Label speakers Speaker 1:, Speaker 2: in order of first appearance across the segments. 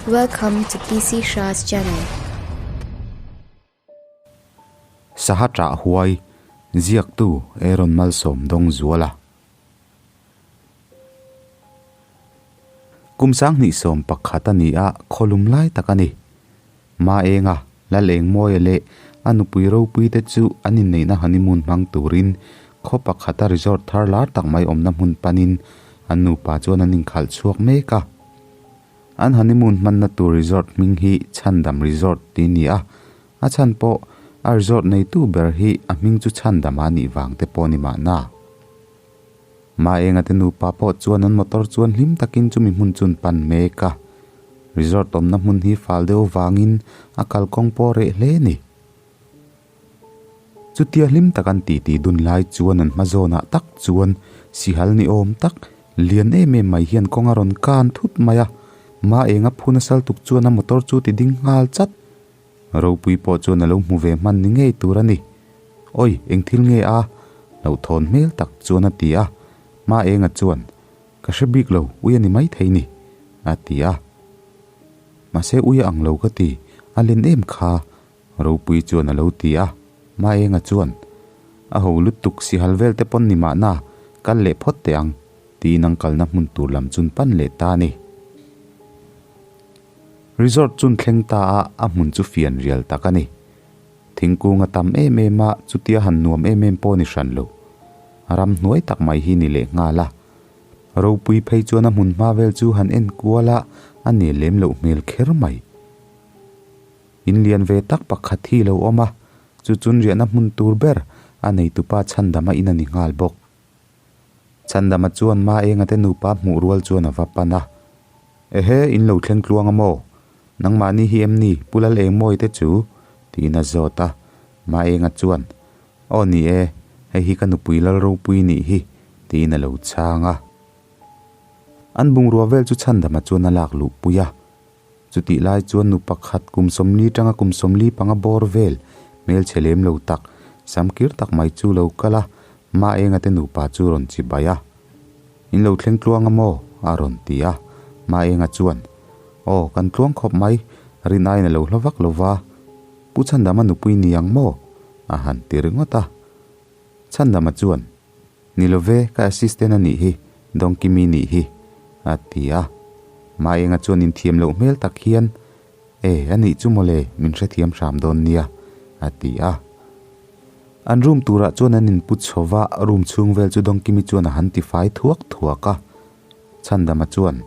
Speaker 1: Welcome to PC Shah's channel.
Speaker 2: Saha ṭah huai, ziaktu Aaron Malsawm Dawngzuala. Kum 2011 a ni a, khawlum lai tak a ni. Maenga, Lalengmawia leh a nupui ropui te chu an inneihna honeymoon hmang turin khaw pakhata resort thar lar tak mai awmna hmun panin an nupa chuan an inkhalh chhuak mek a. An honeymoon hmanna tur resort hming hi Chhandam Resort tih a ni a, a chhan pawh a resort neitu ber hi a hming chu Chhandam a nih vang te pawh a ni mahna. Maenga te nupa pawh chuan an motor chuan hlim takin chumi hmun chu an pan mek a, resort awmna hmun hi fal deuh vangin a kalkawng pawh reh hle a ni. Chutia hlim tak an titi dun lai chuan an hma zawnah tak chuan sihal ni awm tak lian em em mai hian kawng a rawn kan thut mai a, ma enga phun a sal tuk chuan a motor chu ti ding nghal chat. Ropui pawh chuan a lo hmu ve hman ni ngei tur a ni. Awi, eng thil nge a? Hlauhthawn hmel tak chuan a ti a, ma enga chuan, Ka hre bik lo, ui a ni maithei ni, a ti a. Mahse ui a ang lo ka ti, a len em kha, Ropui chuan a lo ti a, Maenga chuan, A ho lutuk sihal vel te pawn ni mahna, kal leh phawt teh ang, tiin an kalna hmun tur lam chun pan leh ta a ni. Resort chun thleng ta a, a hmun chu fian rial tak a ni. Thingkung a tam em em a, chutia han nuam em em pawh ni hran lo. Ram hnuai tak mai hi ni leh nghal a. Ropui phei chuan a hmun hma vel chu han en kual a, a nel lem loh hmel kher mai. In lian ve tak pakhat hi lo awm a, chu chun riahna hmun tur ber a neitupa Chhandama in a ni nghal bawk. Chhandama chuan Maenga te nupa hmuh rual chuan a va pan a, Ehe, in lo thleng tluang a maw? Nangmahni hi em ni, Pu Lal Engmawi te chu? tiin a zawt a. Maenga chuan, Aw ni e, hei hi ka nupui Lal Ropui nih hi, tiin a lo chhang a. An bungrua vel chu Chhandama chuan a lak luhpui a. Chutih lai chuan nu pakhat kum 40 tanga kum 45 bawr vel hmelchhe lem lo tak, samkir tak mai chu lo kal a, Maenga te nupa chu rawn chi bai a. In lo thleng tluang a maw? a rawn ti a. Maenga chuan, Aw, kan tluang khawp mai, rinaiin a lo hla vak lo va, Pu Chhandama nupui ni ang maw? a han ti ringawt a. Chhandama chuan, Ni lo ve, ka assistant a nih hi, Dawngkimi nih hi, a ti a. Maenga chuan inthiam loh hmel tak hian, E, a nih chu mawle, min hrethiam hram dawn nia, a ti a. An room turah chuan an inpu chho va, room chhung vel chu Dawngkimi chuan a han tifai thuak thuak a. Chhandama chuan,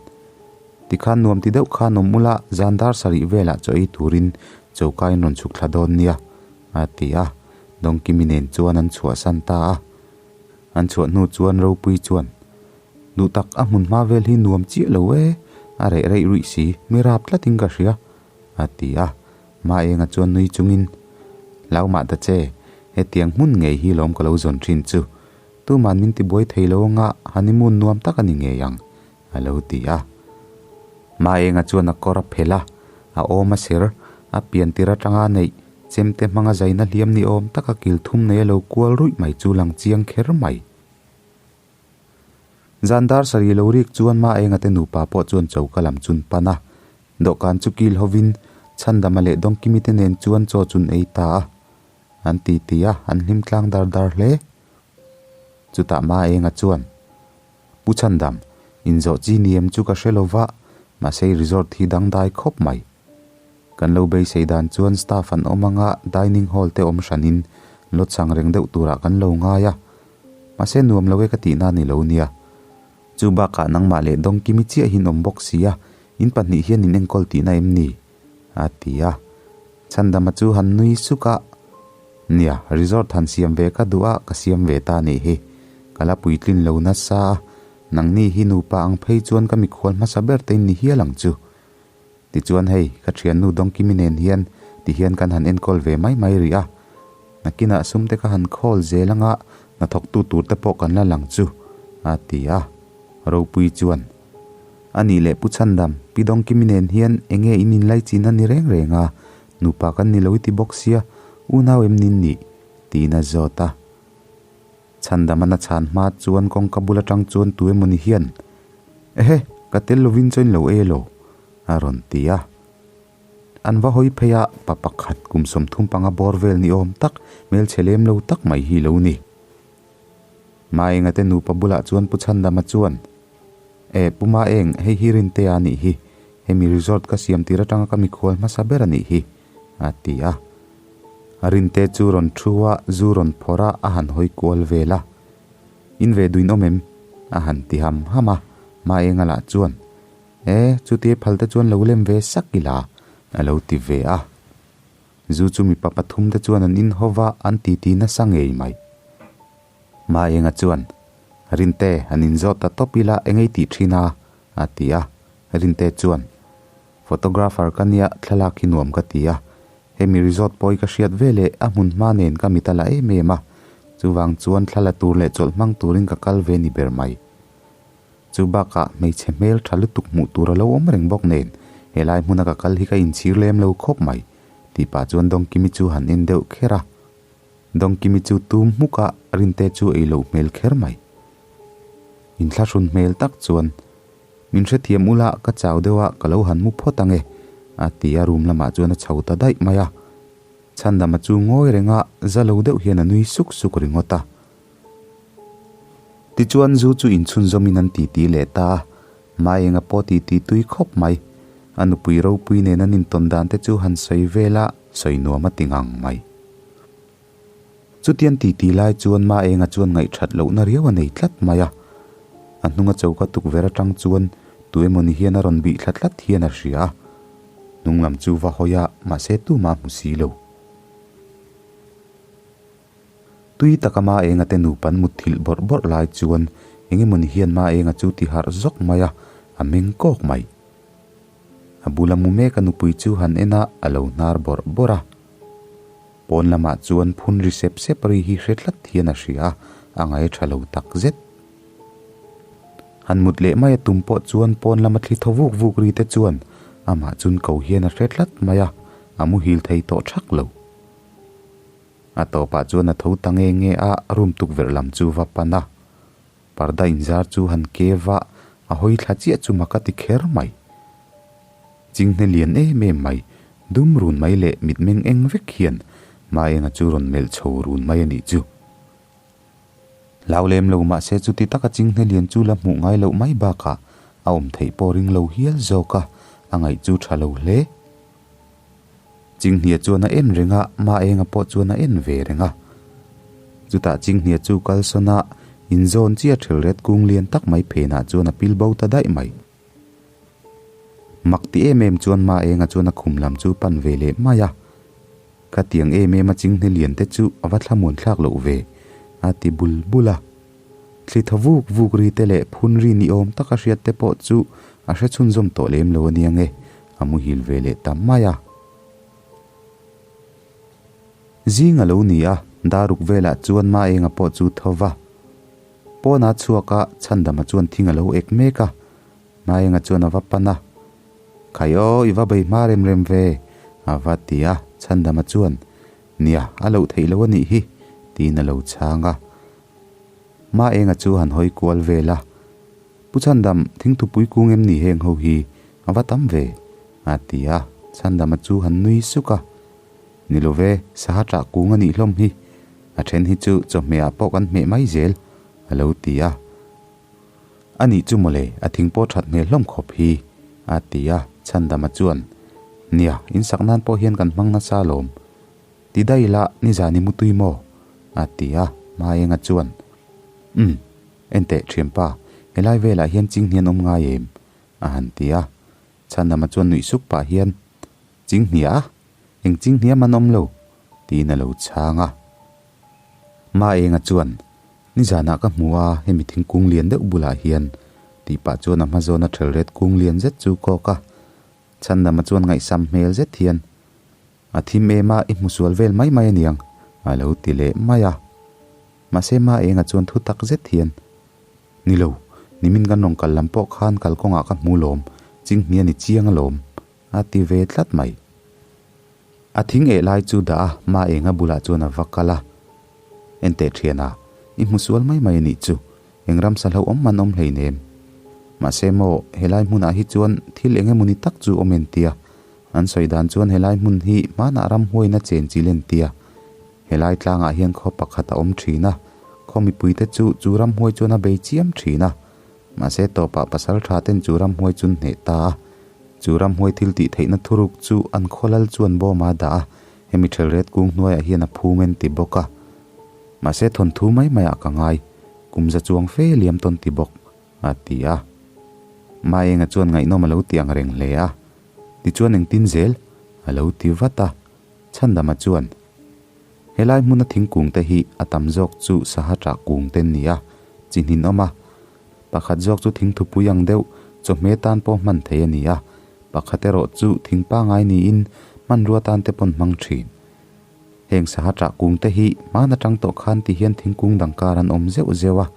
Speaker 2: Tikhan nuam ti deuh khan awm ula, zan dar sarih velah chaw ei turin choka in rawn chhuk thla dawn nia, a ti a. Dawngkimi nen chuan an chhuahsan ta a. An chhuah hnu chuan Ropui chuan, Duh tak, a hmun hma vel hi nuam chiah lo e, a reh reih ruih si, mi rap tlatin ka hria, a ti a. Maenga chuan nui chungin, Hlau mah ta che, hetiang hmun ngei hi lawm ka lo zawn thin chu. Tuman min tibuai thei lo anga honeymoon nuam tak a ni ngei ang, a lo ti a. Maenga chuan a kawr a phelh a, a awm a ser, a pian tir atanga neih chemte hmanga zaina hliam ni awm taka kil thum nei a lo kual ruih mai chu lang chiang kher mai. Zan dar sarih lo rik chuan Maenga te nupa pawh chuan choka lam chun pan a, dawhkan chu kil hovin Chhandama leh Dawngkimi te nen chuan chaw chun ei ta a, an ti ti a, an hlim tlang dar dar hle. Chutah Maenga chuan. Pu Chhandam, inzawh chi ni em chu ka hre lo va, mahse i resort hi dangdai khawp mai. Kan lo beisei dan chuan staff an awm anga dining hall te awm hranin lot chang reng deuh turah kan lo ngai a, mahse nuam lo e ka tihna ni lo nia. Chu bakah nangmah leh Dawngkimi chiah hi in awm bawk si a, in pahnih hian in enkawl tihna em ni? a ti a. Chhandama chu han nui suk a, Nia, resort han siam ve ka duh a, ka siam ve ta nih hi. Ka la puitlin lo nasa a, nangni hi nupa ang phei chuan ka mikhual hmasa ber te in ni hial ang chu. Tichuan hei, ka thiannu Dawngkimi nen hian tihian kan han enkawl ve mai mai rih a. Nakinah sum te ka han khawl zel anga hnathawktu tur te pawh kan la lang chu, a ti a. Ropui chuan. A nih leh Pu Chhandam, Pi Dawngkimi nen hian enge in inlaichin a ni reng reng a, nupa kan ni lo i ti bawk sia, unau em nin nih? tiin a zawt a. Chhandam a chhan hma chuan kawngka bul atang chuan tu emaw ni hian, Ehe, ka tel lovin chuan lo e lo? A rawn ti a. An va hawi phei a, pa pakhat kum 35 bawr vel ni awm tak, hmelchhe lem lo tak mai hi lo ni. Maenga te nupa bulah chuan Pu Chhandama chuan, E, Pu Maeng, hei hi Rintea a nih hi. Hemi resort ka siam tir atanga ka mikhual hmasa ber a nih hi, a ti a. Rinte chu rawn thu a, zu rawn phawrh a, a han hawi kual vel a. In ve duin awm em? a han ti ham ham a. Maenga lah chuan, E, chutia phal te chuan lo lem ve sak ila, a lo ti ve a. Zu chu mipa pathum te chuan an inhaw va, an titi nasa ngei mai. Maenga chuan, Rinte, an inzawt ta tawp ila engei tih thin a? a ti a. Rinte chuan, Photographer ka nia, thlalak hi nuam ka ti a. Hemi resort pawh hi ka hriat ve leh a hmun hma nen ka mit a la em em a. Chuvang chuan thla la tur leh chawlh hmang turin ka kal ve ni ber mai. Chu bakah hmeichhe hmel tha lutuk hmuh tur a lo awm reng bawk nen helai hmuna ka kal hi ka inchhir lem lo khawp mai tih pah chuan Dawngkimi chu han en deuh kher a. Dawngkimi chu tum hmuk a Rinte chu ei loh hmel kher mai. Inthlahrun hmel tak chuan min hrethiam ula ka chau deuh a ka lo han mu phawt ang e a ti a room lamah chuan a chho ta daih mai a. Chhandama chu ngawi reng a za lo deuh hian a nui suk suk ringawt a. Tichuan zu chu inchhunzawmin an titi leh ta a, Maenga pawh titi tui khawp mai. A nupui ropui nen an intawn dan te chu han sawi vel a, sawi nuam a ti ngang mai. Chutian titi lai chuan Maenga chuan ngaihthat lohna riau a nei tlat mai a. A hnunga choka tukverh atang chuan tu emawni hian a rawn bih thla tlat hian a hria a. Hnung lam chu va hawi a, mahse tumah a hmu si lo. Tui taka Maenga te nupan mutthilh bawrh bawrh lai chuan engemawni hian Maenga chu ti harh zawk mai a, a meng kawk mai. A bula mu mek a nupui chu han en a, a lo hnar bawrh bawrh a. Pawn lamah chuan phun ri sep sep ri hi hre tlat hian a hria a, a ngai tha lo tak zet. Han mut leh mai a tum pawh chuan pawn lama thli thaw vuk vuk ri te chuan amah chun ko hian a hre tlat mai a, a muhil thei tawh thak lo. A tawpah chuan a tho ta nge nge a, room tukverh lam chu va pan a. Parda inzar chu han kev a, a hawi thla chiah chu mak a ti kher mai. Chinghne lian em em mai, dum run mai leh mitmeng eng vek hian Maenga chu rawn melh chho run mai a nih chu. Hlau lem lo mahse chuti taka chinghne lian chu la hmuh ngai loh mai bakah a awm theih pawh ring lo hial zawk a, a ngaih chu tha lo hle. Chinghnia chuan a en reng a, Maenga pawh chuan a en ve reng a. Chutah Chinghnia chu kalsawn a, inzawn chiah thelret kung lian tak mai phenah chuan a pil bo ta daih mai. Mak ti em em chuan Maenga chuan a khum lam chu pan ve leh mai a. Khatiang em em a Chinghne lian te chu a va thlamuan thlak loh ve, a ti bul bul a. Thli thaw vuk vuk ri te leh phun ri ni awm taka hriat te pawh chu a hre chhunzawm tawh lem lo ania nge, a muhil ve leh ta mai a. Zing a lo ni a, daruk velah chuan Maenga pawh chu tho va. Pawnah chhuak a, Chhandama chuan thing a lo ek mek a, Maenga chuan a va pan a. Khai aw, i va bei hma rem rem ve, a va ti a, Chhandama chuan, Nia, a loh theih lo a nih hi, tiin a lo chhang a. Maenga chu han hawi kual vel a, Pu Chhandam, thingthupui kung em ni heng ho hi? A va tam ve, a ti a. Chhandama chu han nui suk a, Ni lo ve, saha ṭah kung a nih hlawm hi. A ṭhen hi chu chawhmehah pawh kan hmeh mai zel, a lo ti a. A nih chu mawle, a thing pawh ṭhat hmel hlawm khawp hi, a ti a. Chhandama chuan, Nia, in sak nan pawh hian kan hmang nasa alawm. Ti daih ila, nizan i mutui maw? a ti a, Maenga chuan, Umm, enteh thianpa, helai velah hian chinghnian awm ngai em? a han ti a. Chhandama chuan nuih suk pah hian, Chinghnia a? Eng chinghnia man awm lo? tiin a lo chhang a. Maenga chuan, Nizanah ka hmu a, hemi thingkung lian deuh bulah hian, tih pah chuan a hma zawna thelret kung lian zet chu kawk a. Chhandama chuan ngaihsam hmel zet hian, A thim em a, i hmu sual vel mai mai aniang, a lo ti leh mai a. Mahse Maenga chuan thu tak zet hian, Ni lo, nimin kan rawn kal lam pawh khan kalkawngah ka hmu lawm, chinghnia ni chiang alawm, a ti ve tlat mai. A thing eh lai chu dah a, Maenga bulah chuan a va kal a. Enteh thiana, i hmu sual mai mai anih chu, eng ramsa hlauhawm man awm hleinem. Mahse maw, helai hmunah hi chuan thil eng emawni tak chu awm en tia. An sawi dan chuan helai hmun hi hmanah ramhuaina chen chil en tia. Helai tlangah hian khaw pakhat a awm thin a, khaw mipuite chu chu ramhuai chuan a bei chiam thin a. Mahse tawpah pasal tha ten chu ramhuai chu an hneh ta a. Chu ramhuai thil tih theihna thuruk chu an khaw lal chuan bawm a dah a, hemi thelret kung hnuaiah hian a phum en ti bawk a. Mahse thawnthu mai maiah ka ngai, kum za chuang fe liam tawn ti bawk, a ti a. Maenga chuan ngaihnawm a lo ti ang reng hle a. Tichuan engtin zel? a lo ti vat a. Chhandama chuan, Helai hmuna thingkung te hi a tam zawk chu saha ṭah kung te an ni a, chi hnin awm a. Pakhat zawk chu thingthupui ang deuh chawhmeh tan pawh hman thei a ni a, pakhat erawh chu thing pangai niin hmanrua tan te pawn hmang ṭhin. Heng saha ṭah kung te hi hman aṭang tawh khan ti hian thingkung dang kar an awm zeuh zeuh a,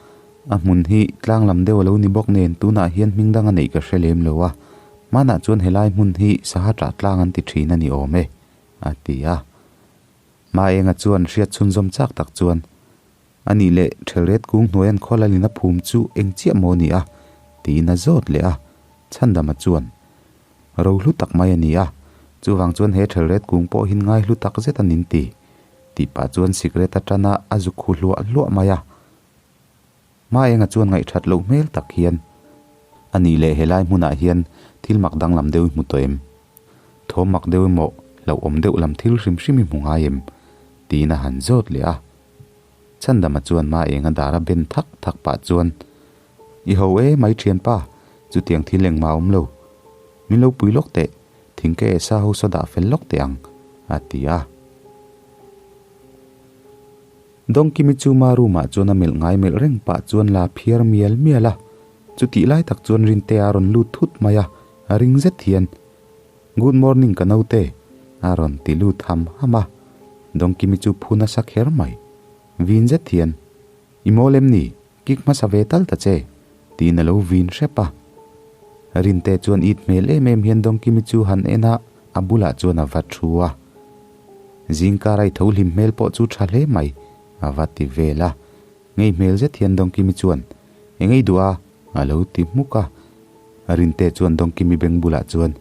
Speaker 2: a hmun hi tlang lam deuh a lo ni bawk nen tunah hian hming dang a neih ka hre lem lo a, hmanah chuan helai hmun hi saha ṭah tlang an ti ṭhin a ni awm e, a ti a. Maenga chuan hriat chhunzawm chak tak chuan, A nih leh Thelret kung hnuai an khawl alin a phum chu eng chiah maw ni a? tiin a zawt leh a. Chhandama chuan, Ro hlu tak mai a ni a, chuvang chuan he Thelret kung pawh hin ngai hlu tak zet a nin ti, tih pah chuan sikret atana a zuk khu hluah hluah mai a. Maenga chuan ngaihthat loh hmel tak hian, A nih leh helai hmunah hian thil mak danglam deuh i hmu tawh em? Thawm mak deuh emaw hlauhawm deuh lam thil hrim hrim i hmu ngai em? tiin a han zawt leh a. Chhandama chuan Maenga dar a ben thak thak pah chuan, I ho e mai thianpa, chutiang thil engmah a awm lo. Min lo pui lawk teh, thing ka eh sa ho saw dah fel lawk teh ang, a ti a. Dawngkimi chu ma room ah chuan a melh ngai melh reng pah chuan la phiar mial mial a, chutih lai tak chuan Rintea a rawn lut thut mai a, a ring zet hian, Good morning ka naute, a rawn ti lut ham ham a, Dawngkimi chu phu nasa kher mai. Vin zet hian, I mawl em ni? Kik hmasa ve tal ta che, tiin a lo vin hrep a. Rinte chuan it hmel em em hian Dawngkimi chu han en a, a bulah chuan a va thu a. Zingkar a i tho hlim hmel pawh chu tha hle mai, a va ti vel a. Ngei hmel zet hian Dawngkimi chuan, Eng ei duh a? a lo ti hmuk a. Rinte chuan Dawngkimi beng bulah chuan,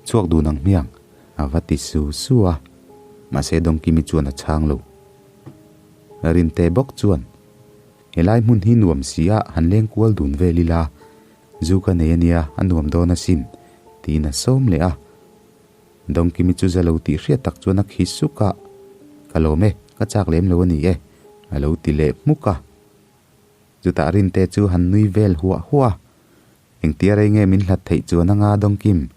Speaker 2: Chhuak dun ang hmiang, a va ti su su a. Mahse Dawngkimi chuan a chhang lo. Rinte bawk chuan, Helai hmun hi nuam si a, han leng kual dun vel ila, zu ka nei ania, a nuam dawn asin, tiin a sawm leh a. Dawngkimi chu za lo tih hriat tak chuan a khi suk a, Ka lawm e, ka chak lem lo a ni e, a lo ti leh hmuk a. Chutah Rinte chu han nui vel huah huah a, Engtia rei nge min hlat theih chuan anga Dawngkim,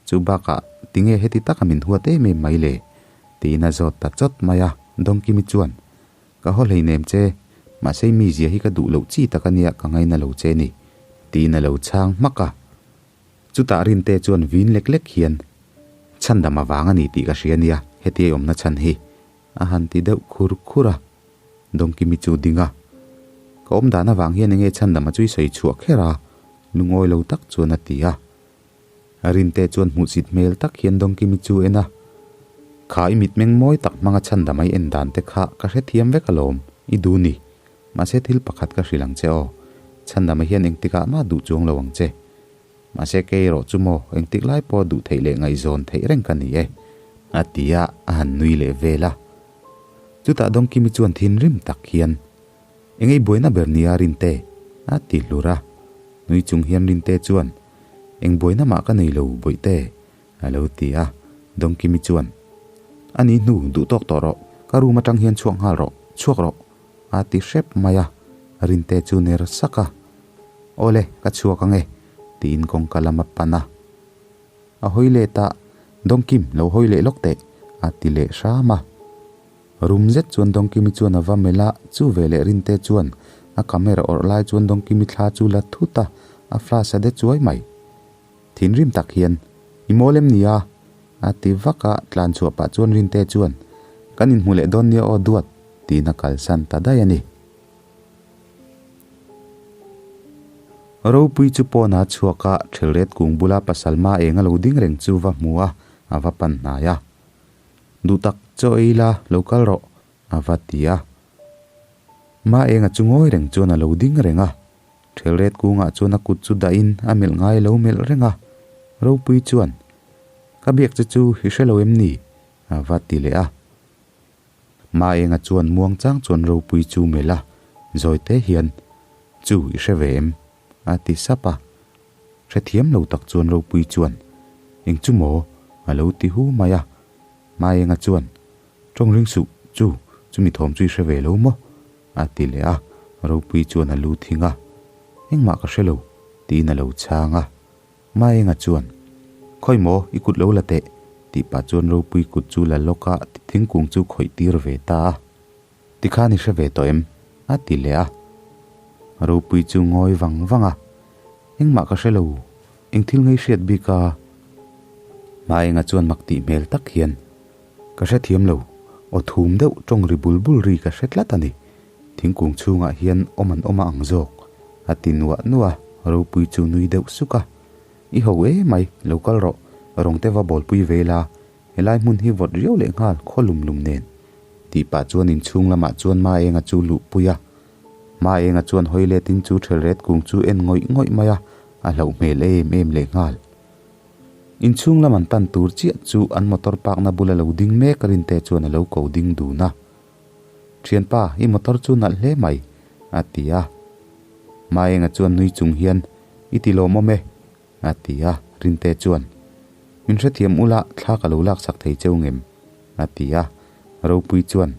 Speaker 2: chu bakah tinge heti taka min huat em em mai le? tiin a zawt ta chawt mai a, Dawngkimi chuan, Ka haw hleinem che, mahse i mizia hi ka duh loh chi tak ania ka ngaina lo che ni, tiin a lo chhang hmak a. Chutah Rinte chuan vin lek lek hian, Chhandam avang a ni tih ka hria nia, heti ei awmna chhan hi, a han ti deuh khur khur a. Dawngkimi chu ding a, Ka awm dan avang hian enge chhandam a chu i sawi chhuah kher a, lungawi lo tak chuan a ti a. Rinte chuan hmuhsit hmel tak hian Dawngkimi chu en a, Kha i mitmeng mawi tak hmanga chhandam a i en dan te kha ka hrethiam vek alawm, i duh ni. Mahse thil pakhat ka hrilh ang che aw, chhandama hian engtikah mah duh chuang lo ang che. Mahse kei erawh chu maw engtik lai pawh duh theih leh ngaihzawn theih reng ka ni e, a ti a, a han nui leh vel a. Chutah Dawngkimi chuan thinrim tak hian, Engei buaina ber nia Rinte? a ti hlur a. Nui chung hian Rinte chuan, Eng buaina mah ka nei lo Bawihte, a lo ti a. Dawngkimi chuan, A ni hnu, duh tawk tawh rawh, ka room atang hian chhuak nghal rawh, chhuak rawh, a ti hrep mai a, Rinte chu ner sak a, Awle, ka chhuak ang e, tiin kawngka lam a pan a. A hawi let a, Dawngkim, lo hawi leh lawk teh, a ti leh hram a. Rum zet chuan Dawngkimi chuan a va melh a, chu ve leh Rinte chuan a camera awrh lai chuan Dawngkimi thla chu la thut a, a flash a de chuai mai. Thinrim tak hian, I mawl em nia? a ti vak a, tlan chhuah pah chuan Rinte chuan, Kan inhmu leh dawn nia aw duat, tiin a kalsan ta daih a ni. Ropui chu pawn a chhuak a, Thelret kung bula pasal ma eng a lo ding reng chu va hmu a, a va pan hnai a. Duh tak chaw ei la, lo kal rawh, a va ti a. Ma enga chu ngawi reng chuan a lo ding reng a. Thelret kungah chuan a kut chu dahin a melh ngai lo melh reng a, Ropui chuan, Ka biak che chu i hre lo em ni? a va ti leh a. Maenga chuan muang chang chuan Ropui chu melh a, zawi te hian, Chu i hre ve em? a ti sap a. Hrethiam lo tak chuan Ropui chuan, Eng chu maw? a lo ti hu mai a. Maenga chuan, Tawng ring suh, chu, chumi thawm chu i hre ve lo maw? a ti leh a, Ropui chuan a lu thing a, Engmah ka hre lo, tiin a lo chhang a. Maenga chuan, Khawi maw, i kut lo la teh, tih pah chuan Ropui kut chu la lawk a, thingkung chu khawih tir ve ta a. Tikhan i hre ve tawh em? a ti leh a. Ropui chu ngawi vang vang a, Engmah ka hre lo, eng thil ngei hriat bik a? Maenga chuan mak tih hmel tak hian, Ka hrethiam lo, aw thum deuh tawng ri bul bul ri ka hre tlat a ni. Thingkung chhungah hian awm an awm a ang zawk, a ti nuah nuah a, Ropui chu nui deuh suk a. I ho e mai, lo kal rawh, rawng te va bawlpui ve ila, helai hmun hi vawt riau leh nghal khaw lum lum nen. Tih pah chuan inchhung lamah chuan Maenga chu luhpui a. Maenga chuan hawi letin chu thelret kung chu en ngawih ngawih mai a, a hlauh hmel em em leh nghal. Inchhung lam an pan tur chiah chu an motor park na bula lo ding mek Rinte chuan a lo ko ding dun a. Thianpa, i motor chu nalh hle mai, a ti a. Maenga chuan nui chung hian, I ti lawmawm e, a ti a. Rinte chuan, Min hrethiam ula, thla ka lo laksak thei cheu ngem, a ti a. Ropui chuan,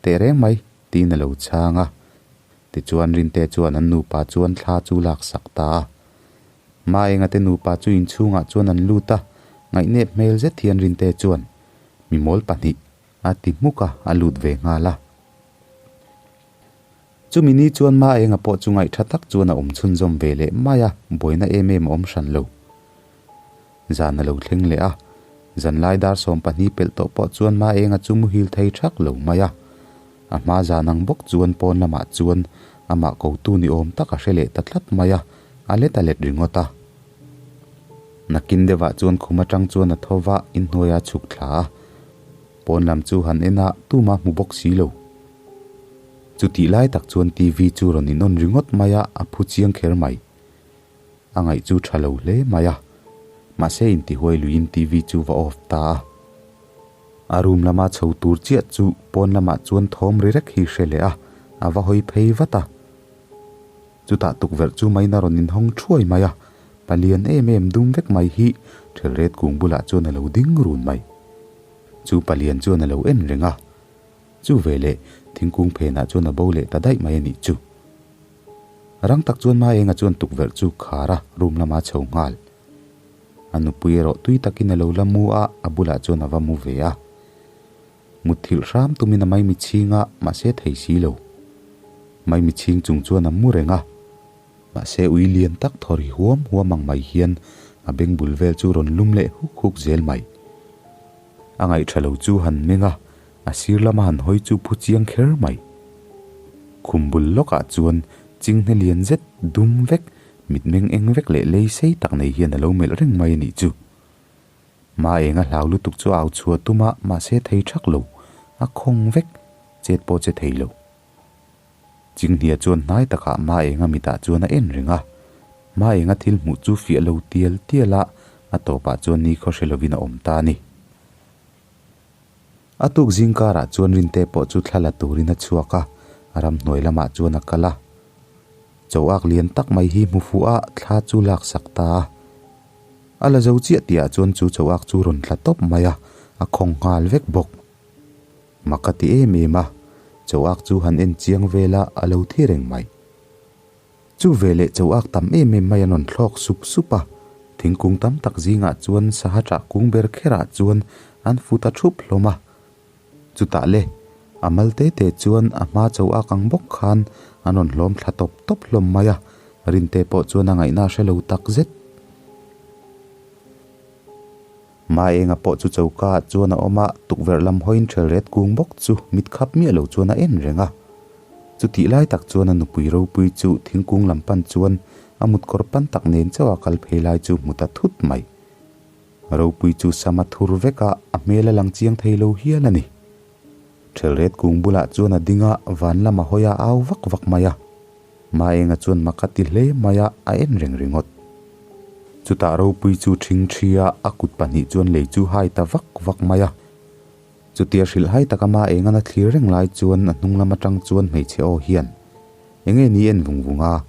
Speaker 2: Teh reng mai, tiin a lo chhang a. Tichuan Rinte chuan an nupa chuan thla chu laksak ta a. Maenga te nupa chu inchhungah chuan an lut a, ngaihnep hmel zet hian Rinte chuan, Mi mawl pahnih, a ti hmuk a, a lut ve nghal a. Chumi ni chuan Maenga pawh chu ngaihtha tak chuan a awm chhunzawm ve leh mai a, buaina em em a awm hran lo. Zan a lo thleng leh a, zanlai dar 12 pelh tawh pawh chuan Maenga chu muhil thei thak lo mai a. A hma zan ang bawk chuan pawn lamah chuan amah kotu ni awm tak a hre leh ta tlat mai a, a let a let ringawt a. Nakin deuhah chuan khum atang chuan a tho va, inhnuai a chhuk thla a. Pawn lam chu han en a, tumah hmu bawk si lo. Chutih lai tak chuan TV chu rawn in on ringawt mai a, a phu chiang kher mai. A ngaih chu tha lo hle mai a, mahse intihuai luiin TV chu va off ta a. A room lama chho tur chiah chu pawn lamah chuan thawm ri rek hi hre leh a, a va hawi phei vat a. Chutah tukverh chu main a rawn inhawng thuai mai a, palian em em dum vek mai hi Thelret kung bulah chuan a lo ding run mai. Chu palian chuan a lo en reng a, chu veleh thingkung phenah chuan a bo leh ta daih mai a nih chu. Rang tak chuan Maenga chuan tukverh chu khar a, room lama chho nghal. A nupui erawh tui takin a lo la mu a, a bulah chuan a va mu ve a. Mutthilh hram tumin a maimi chhing a, mahse thei si lo. Maimi chhing chung chuan a mu reng a. Mahse ui lian tak thaw ri huam huam ang mai hian a beng bul vel chu rawn lum leh huk huk zel mai. A ngaihtha lo chu han meng a, A sir lama han hawi chu phu chiang kher mai. Khum bul lawkah chuan chinghne lian zet dum vek, mitmeng eng vek leh lei sei tak nei hian a lo melh reng mai a nih chu. Maenga hlau lutuk chu au chhuah tum a, mahse thei thak lo, a khawng vek, chet pawh che thei lo. Chinghnia chuan hnai takah Maenga mitah chuan a en reng a, Maenga thil hmuh chu fiah lo tial tial a, a tawpah chuan ni khaw hre lovin a awm ta a ni. A tuk zing karah chuan Rinte pawh chu thla la turin a chhuak a, a ramhnuai lamah chuan a kal a. Choak lian tak mai hi hmu fuh a, thla chu lak sak ta a. A la zo chiah tihah chuan chu choak chu rawn tla tawp mai a, a khawng nghal vek bawk. Mak a ti em em a, choak chu han en chiang vel a, a lo thi reng mai. Chu veleh choak tam em em mai an rawn thlawk sup sup a, thingkung tam tak zingah chuan saha ṭah kung ber kherah chuan an fut a thup hlawm a. Chutah le, a mal te te chuan a hma choak ang bawk khan an rawn hlawm thla tawp tawp hlawm mai a, Rinte pawh chuan a ngaihna a hre lo tak zet. Maenga pawh chu choka ah chuan a awm a, tukverh lam hawiin ṭhelret kung bawk chu mit khap miah lo chuan a en reng a. Chutih lai tak chuan a nupui ropui chu thingkung lam pan chuan a mutkawr pan tak nen chauh a kal phei lai chu hmu ta thut mai. Ropui chu sam a thur vek a, a hmel a lang chiang thei lo hial a ni. Ṭhelret kung bulah chuan a ding a, van lam a hawi a au vak vak mai a. Maenga chuan mak a ti hle mai a, a en reng ringawt. Chutah ropui chu ṭhing ṭhi a, a kut pahnih chuan lei chu hai ta vak vak mai a. Chutia hrilh hai taka Maenga'n a thlir reng lai chuan a hnung lam aṭang chuan hmeichhe aw hian, Enge ni en vung vung a?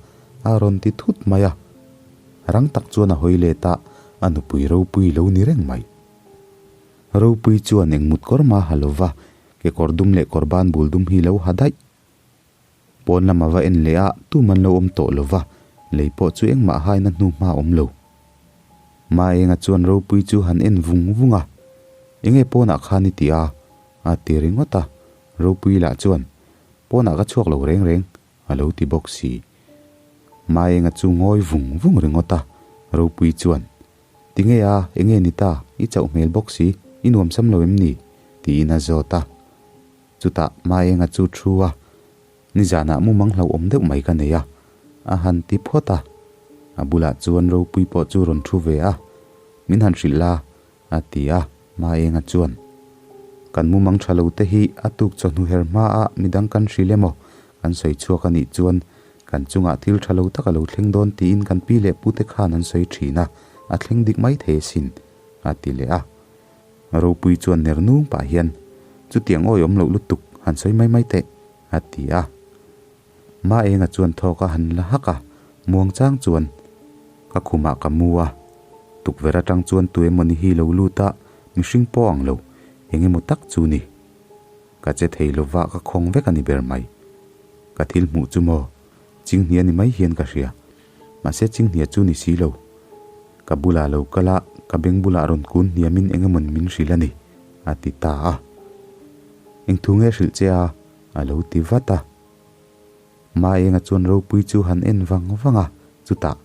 Speaker 2: a rawn ti thut mai a. Rang tak chuan a hawi let a, a nupui ropui lo ni reng mai. Ropui chuan eng mut kawr mah ha lo va, kekawr dum leh kawr ban bul dum hi lo ha daih. Pawn lam a va en leh a, tum an lo awm tawh lo va, lei pawh chu engmah haina hnu hma awm lo. Maenga chuan ropui chu han en vung vung a, Enge pawnah khan i ti a? a ti ringawt a, ropui lah chuan, Pawnah ka chhuak lo reng reng, a lo ti bawk si. Maenga chu ngawi vung vung ringawt a, ropui chuan, Tinge a, enge ni ta, i chauh hmel bawk si, i nuamsam lo em ni? tiin a zawt a. Chutah Maenga chu thu a, Nizanah mumang hlauhawm deuh mai ka nei a, a han ti phawt a. A bulah chuan Ropui pawh chu rawn thu ve a, Min han hrilh la, a ti a, Maenga chuan, Kan mumang tha lo te hi a tuk chawhnu her hmaah midang kan hrilh emaw kan sawi chhuak a nih chuan kan chungah thil tha lo tak a lo thleng dawn tiin kan pi leh pute khan an sawi thin a, a thleng dik mai thei asin, a ti leh a. Ropui chuan ner nung pah hian, Chutiang awi awm loh lutuk, han sawi mai mai teh, a ti a. Maenga chuan thawk a han la hak a, muangchang chuan, Ka khumah ka mu a, tukverh atang chuan tu emawni hi lo lut a, mihring pawh ang lo, eng emaw tak chu ni. Ka che thei lova ka khawng vek a ni ber mai. Ka thil hmuh chu maw, chinghnia ni mai hian ka hria. Mahse chinghnia chu ni si lo. Ka bulah lo kal a, ka beng bulah rawn kun hniamin eng emawn min hrilh a ni, a ti ta a. Eng thu nge hrilh che a? a lo ti vat a. Maenga chuan ropui chu han en vang vang a, chutah,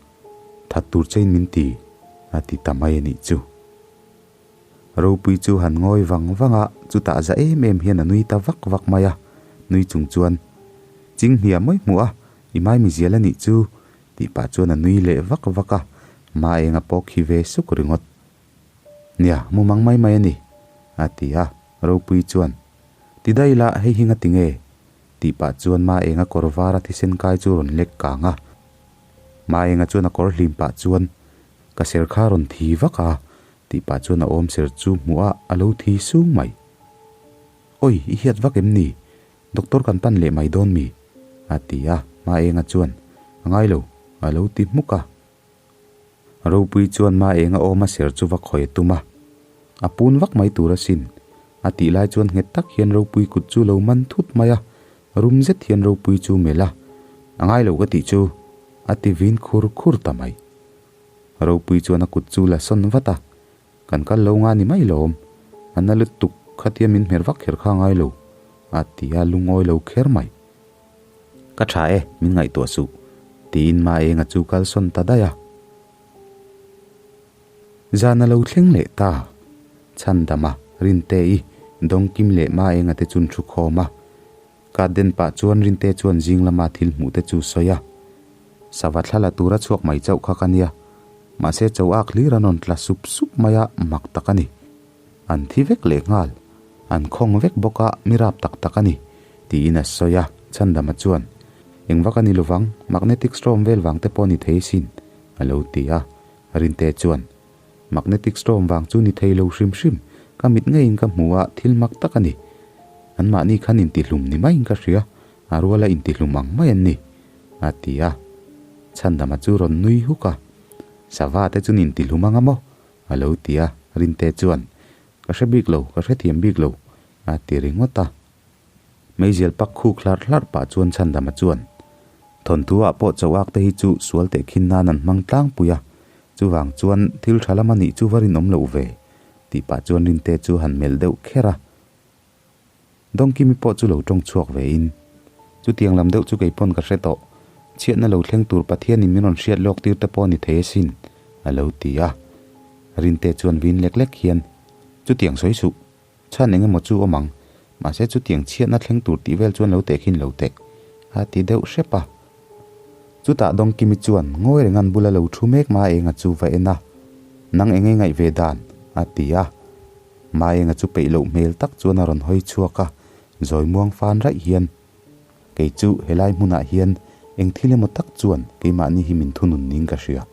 Speaker 2: That tur chein min ti, a ti ta mai a nih chu. Ropui chu han ngawi vang vang a, chutah za em em hian a nui ta vak vak mai a, nui chung chuan, Chinghnia mawi hmuh a, i maimi zial a nih chu, tih pah chuan a nui leh vak vak a, Maenga pawh khi ve suk ringawt. Nia, mumang mai mai a ni, a ti a, Ropui chuan, Ti daih la, hei hi ngati nge? tih pah chuan Maenga kawr var a thisen kai chu rawn lek kang a. Maenga chuan a kawr hlim pah chuan, Ka ser kha rawn thi vak a, tih pah chuan a awm ser chu hmuh a, a lo thi sung mai. Oi, i hiat vak em ni? Doctor kan pan leh mai dawn mi? a ti a, Maenga chuan, A ngai lo, a lo ti hmuk a. Ropui chuan Maenga awma ser chu va khawi a tum a, a pun vak mai tur asin, a tih lai chuan nghet tak hian Ropui kut chu lo man thut mai a, rum zet hian Ropui chu melh a, A ngai lo ka tih chu, a ti vin khur khur ta mai. Ropui chuan a kut chu la sawn vat a, Kan kal lo nga ni mai lawm, a na lutuk khatia min hmer vak kher kha ngai lo, a ti a lungawi lo kher mai. Ka tha e, min ngaihtuah suh, tiin Maenga chu kal sawn ta daih a. Zan a lo thleng leh ta, Chhandama, Rinte-i, Dawngkim leh Maenga te chun thu khawm a. Ka den pah chuan Rinte chuan zing lama thil hmuh te chu sawi a. Sava thla la tura chhuak mai chauh kha ka nia. Mahse cho ak hlir an rawn tla sup sup mai a, mak tak a ni. An thi vek leh nghal. An khawng vek bawk a, mi rap tak tak a ni, tiin a sawi a. Chhandama chuan, Eng vak a ni lovang, magnetic storm vel vang te pawh ni thei sin, a lo ti a. Rinte chuan, Magnetic storm vang chu ni thei lo hrim hrim, ka mit ngeiin ka hmu a, thil mak tak a ni. Anmahni khan intihlum ni maiin ka hria, a ruala intihlum ang mai an ni, a ti a. Chhandama chu rawn nui huk a, Sava te chuan intihlum anga maw? a lo ti a, Rinte chuan, Ka hre bik lo, ka hrethiam bik lo, a ti ringawt a. Meizial pak khuk hlarh hlarh pah chuan Chhandama chuan, Thawnthu ah pawh chauhak te hi chu sual teh khin nan an hmang tlangpui a, chuvang chuan thil tha lam a nih chu va rinawm loh ve, tih pah chuan Rinte chu han melh deuh kher a. Dawngkimi pawh chu lo tawng chhuak ve in, Chutiang lam deuh chu kei pawn ka hre tawh, chhiatna lo thleng tur Pathianin min rawn hriat lawk tir te pawh a ni thei asin, a lo ti a. Rinte chuan vin lek lek hian, Chutiang sawi suh, Chhan eng emaw chu awm ang, mahse chutiang chhiatna thleng tur tih vel chuan lo teh khin lo teh, a ti deuh hrep a. Chutah Dawngkimi chuan ngawi rengan bula lo thu mek Maenga chu va en a, Nang enge ngaih ve dan? a ti a. Maenga chu peih loh hmel tak chuan a rawn hawi chhuak a, zawi muang fan raih hian, Kei chu helai hmunah hian Eng thil emaw tak chuan keimahni hi min thunun niin ka hria.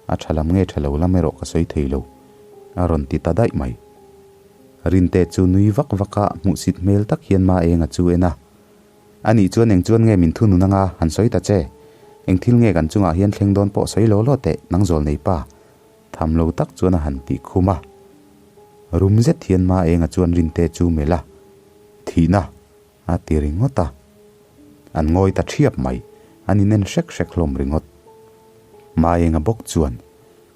Speaker 2: A tha lam nge tha lo lam erawh ka sawi thei lo, a rawn ti ta daih mai. Rinte chu nui vak vak a, hmuhsit hmel tak hian Maenga chu en a. Anih chuan eng chuan nge min thunun anga han sawi ta che? Eng thil nge kan chungah hian thleng dawn pawh sawi law law teh, nang zawl nei pa. Tham lo tak chuan a han tih khum a. Rum zet hian Maenga chuan Rinte chu melh a, Thihna! a ti ringawt a. An ngawi ta thiap mai, an inen hrek hrek hlawm ringawt. Maenga bawk chuan,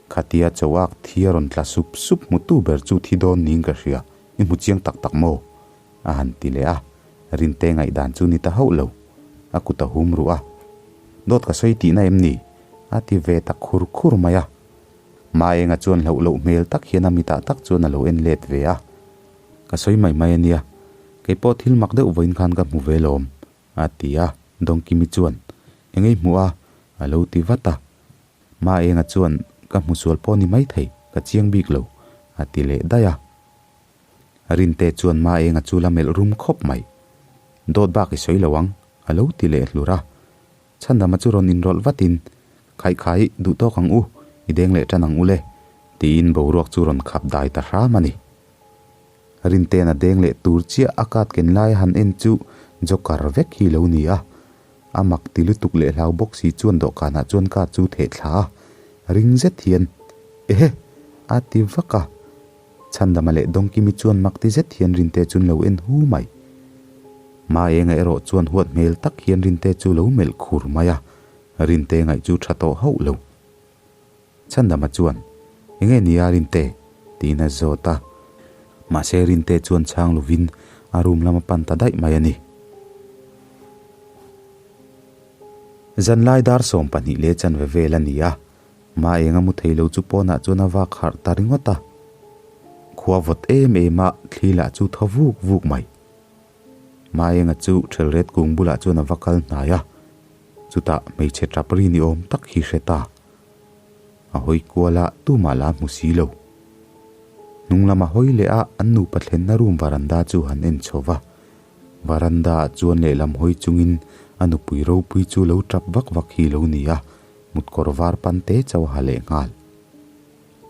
Speaker 2: Khatia chauak thi a rawn tla sup sup hmutu ber chu thi dawn niin ka hria, i hmu chiang tak tak maw? a han ti leh a, Rinte ngaihdan chu ni ta hauh lo, a kut a hum ruh a. Dawt ka sawi tihna em ni? a ti ve ta khur khur mai a. Maenga chuan hlauh loh hmel tak hian a mitah tak chuan a lo en let ve a. Ka sawi mai mai a nia, kei pawh thil mak deuh vawiin khan ka hmu ve lawm, a ti a, Dawngkimi chuan, Engei hmuh a? a lo ti vat a. Maenga chuan, Ka hmu sual pawh ni maithei, ka chiang bik lo, a ti leh daih a. Rinte chuan Maenga chu la melh rum khawp mai. Dawt bak i sawi lo ang, a lo ti leh hlur a. Chhandama chu rawn inrawlh vatin, Khaih khai, duh tawk ang u, i deng leh tan ang u le, tiin boruak chu rawn khap dai ta hram a ni. Rinte'n a deng leh tur chiah a kat ken lai a han en chu Joker vek hi lo ni a. A mak ti lutuk leh hlau bawk si chuan dawhkanah chuan kat chu theh thla a, ring zet hian, Ehe! a ti vak a. Chhandama leh Dawngkimi chuan mak ti zet hian Rinte chu an lo en hu mai. Maenga erawh chuan huat hmel tak hian Rinte chu lo melh khur mai a, Rinte ngaih chu tha tawh hauh lo. Chhandama chuan, Enge nia Rinte? tiin a zawt a. Mahse Rinte chuan chhang lovin a room lam a pan ta daih mai a ni. Zanlai dar 12 leh chanve vel a ni a, Maenga mu thei lo chu pawnah chuan a vak harh ta ringawt a. Khua vawt em em a, thli lah chu thaw vuk vuk mai. Maenga chu Thelret kung bulah chuan a va kal hnai a, chutah hmeichhe tap ri ni awm tak hi hre ta. A hawi kual a, tumah la hmu si lo. Hnung lama hawi leh a, an nupa thlenna room varanda chu han en chho va. Varanda ah chuan lehlam hawi chungin a nupui ropui chu lo tap vak vak hi lo ni a, mutkawr var pan te chauh a ha leh nghal.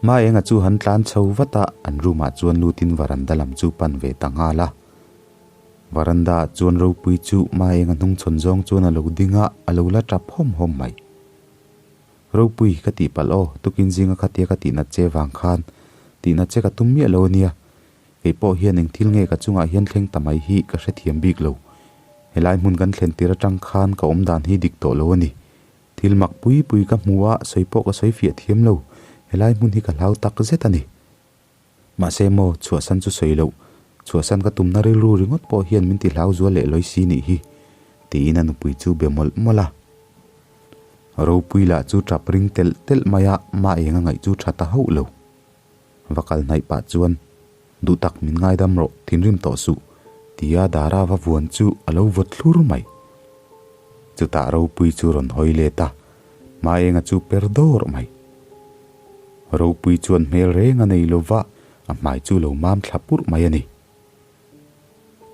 Speaker 2: Maenga chu han tlan chho vat a, an room ah chuan lutin varanda lam chu pan ve ta nghal a. Varanda ah chuan ropui chu Maenga hnung chhawn zawng chuan a lo ding a, a lo la tap hawm hawm mai. Ropui ka tih palh aw, tukin zinga khatia ka tih nat che vang khan tih nat che ka tum miah lo a nia. Kei pawh hian eng thil nge ka chungah hian thleng ta mai hi ka hrethiam bik lo. Helai hmun kan thlen tir atang khan ka awm dan hi dik tawh lo a ni. Thil mak pui pui ka hmu a, sawi pawh ka sawi fiah thiam lo. Helai hmun hi ka hlau tak zet a ni. Mahse maw, chhuahsan chu sawi loh. Chhuahsan ka tumna rilru ringawt pawh hian min ti hlau zual leh lawi si nih hi, tiin a nupui chu be mawlh mawlh a. Ropui lah chu tap ring telh telh mai a, mah eng a ngaih chu tha ta hauh lo. Va kal hnaih pah chuan, Duh tak min ngaidam rawh, thinrim tawh suh, tia Dara va vuan chu a lo vawt thlur mai. Chutah Ropui chu rawn hawi let a, Maenga chu per dawrh mai. Ropui chuan hmel reng a nei lova, a hmai chu lo mam thla purh mai a ni.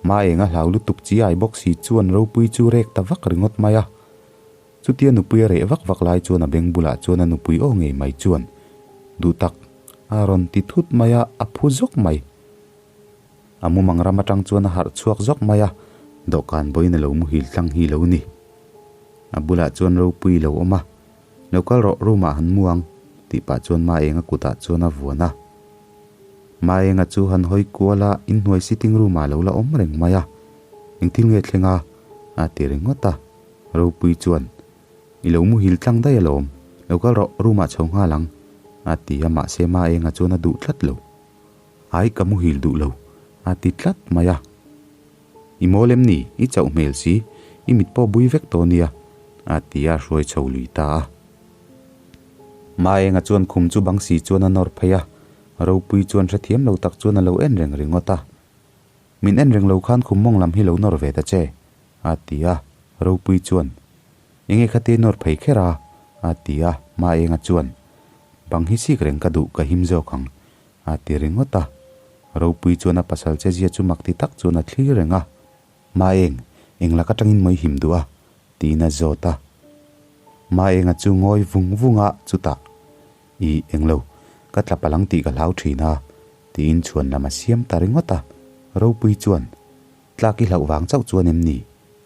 Speaker 2: Maenga hlau lutuk chi ai bawk si chuan Ropui chu rek ta vak ringawt mai a. Chutia nupui a reh vak vak lai chuan a beng bulah chuan a nupui aw ngei mai chuan, Duh tak, a rawn ti thut mai a, a phu zawk mai. A mumang ram atang chuan a harh chhuak zawk mai a, dawhkan bawiin a lo muhil tlang hi lo ni. A bulah chuan ropui lo awm a, Lo kal rawh, room ah han mu ang, tih pah chuan Maenga kutah chuan a vuan a. Maenga chu han hawi kual a, inhnuai sitting room ah lo la awm reng mai a, Engthil nge thleng a? a ti ringawt a. Ropui chuan, I lo muhil tlang daih alawm, lo kal rawh, room ah chho nghal ang, a ti a, mahse Maenga chuan a duh tlat lo. Ai ka muhil duh lo, a ti tlat mai a. I mawl em ni? I chauh hmel si, i mit pawh bui vek tawh nia, a ti a, hruai chho lui ta a. Maenga chuan khum chu bang si chuan a nawr phei a, Ropui chuan hrethiam lo tak chuan a lo en reng ringawt a. Min en reng lo khan khum mawng lam hi lo nawr ve ta che, a ti a, Ropui chuan, Enge kha te nawr phei kher a? a ti a, Maenga chuan, Bang hi sik reng ka duh, ka him zawk ang, a ti ringawt a. Ropui chuan a pasal che zia chu mak ti tak chuan a thlir reng a, Maeng, eng lak atangin mawi him duh a? tiin a zawt a. Maenga chu ngawi vung vung a, chutah, Ih, englo, ka tla palang tih ka hlau thin a, tiin chhuan lam a siam ta ringawt a. Ropui chuan, Tlak i hlauh vang chauh chuan em ni?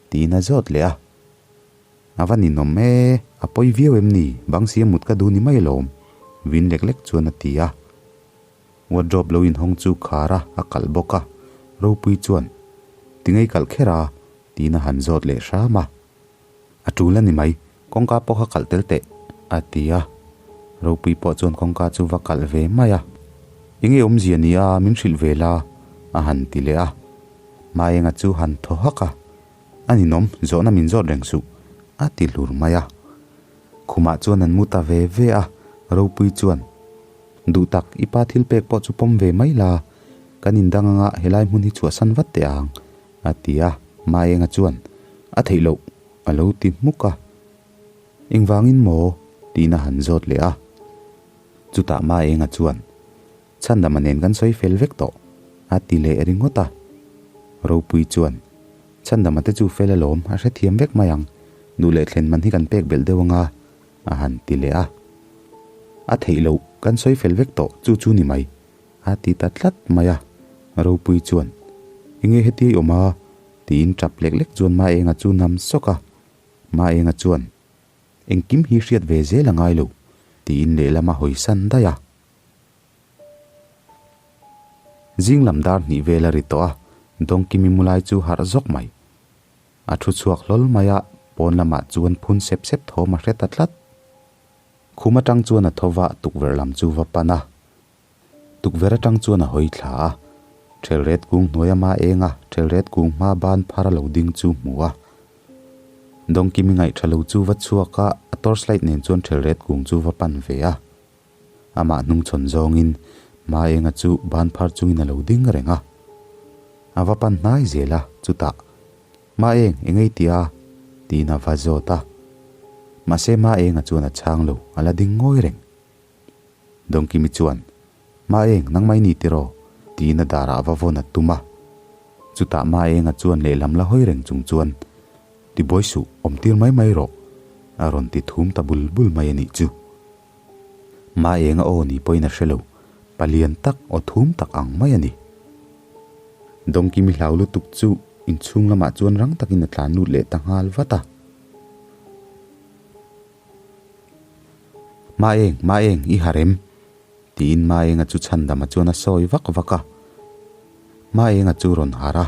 Speaker 2: tiin a zawt leh a. A va ninawm e, a pawi viau em ni? Bang sia mut ka duh ni mai alawm, vin lek lek chuan a ti a. Wardrobe lo inhawng chu khar a, a kalh bawk a. Ropui chuan, Tingei kalh kher a? tiin a han zawt leh hram a. A tul a ni mai, kawngka pawh kha kalh tel teh, a ti a. Ropui pawh chuan kawngka chu va kalh ve mai a. Enge awmzia ni a, min hrilh ve la, a han ti leh a. Maenga chu han thaw hak a. A ninawm, zawhna min zawt reng suh, a ti hlur mai a. Khumah chuan an mu ta ve ve a, Ropui chuan, Duh tak, i pa thil pek pawh chu pawm ve mai la, kan indang anga helai hmun hi chhuahsan vat teh ang, a ti a. Maenga chuan, A theih loh, a lo ti hmuk a. Engvangin maw? tiin a han zawt leh a. Chutah Maenga chuan, Chhandama nen kan sawi fel vek tawh, a ti leh ringawt a. Ropui chuan, Chhandama te chu fel alawm, a hrethiam vek mai ang, duh leh thlen man hi kan pek belh deuh anga, a han ti leh a. A theih loh, kan sawi fel vek tawh, chu chu ni mai, a ti ta tlat mai a. Ropui chuan, Enge heti i awm a? tiin tap lek lek chuan Maenga chu nam sawk a. Maenga chuan, Engkim hi hriat ve zel a ngai lo, tiin lehlam a hawisan daih a. Zing lam dar hnih vel a ri tawh a, Dawngkimi mu lai chu harh zawk mai. A thu chhuak hlawl mai a, pawn lamah chuan phun sep sep thawm a hre ta tlat. Khum atang chuan a tho va, tukverh lam chu va pan a. Tukverh atang chuan a hawi thla a, Thelret kung hnuai a ma eng a, Thelret kung hma ban phar a lo ding chu hmu a. Dawngkimi ngaih tha lo chu va chhuak a, a torchlight nen chuan Thelret kung chu va pan ve a. Amah hnungchhawn zawngin Maenga chu ban phar chungin a lo ding reng a. A va pan hnai zel a, chutah, Maeng, eng ei tia? tiin a va zawt a. Mahse Maenga chuan a chhang lo, a la ding ngawi reng. Dawngkimi chuan, Maeng, nangmah i ni tiraw? tiin a darah a va vawn a tum a. Chutah Maenga chuan lehlam la hawi reng chung chuan, Ti buai suh, awm tir mai mai rawh, a rawn ti thum ta bul bul mai a nih chu. Maenga aw ni pawhin a hre lo, palian tak aw thum tak ang mai a ni. Dawngkimi hlau lutuk chu inchhung lamah chuan rang takin a tlan lut leh ta nghal vat a. Maeng, Maeng, i harh em? tiin Maenga chu chhandama chuan a sawi vak vak a. Maenga chu rawn harh a,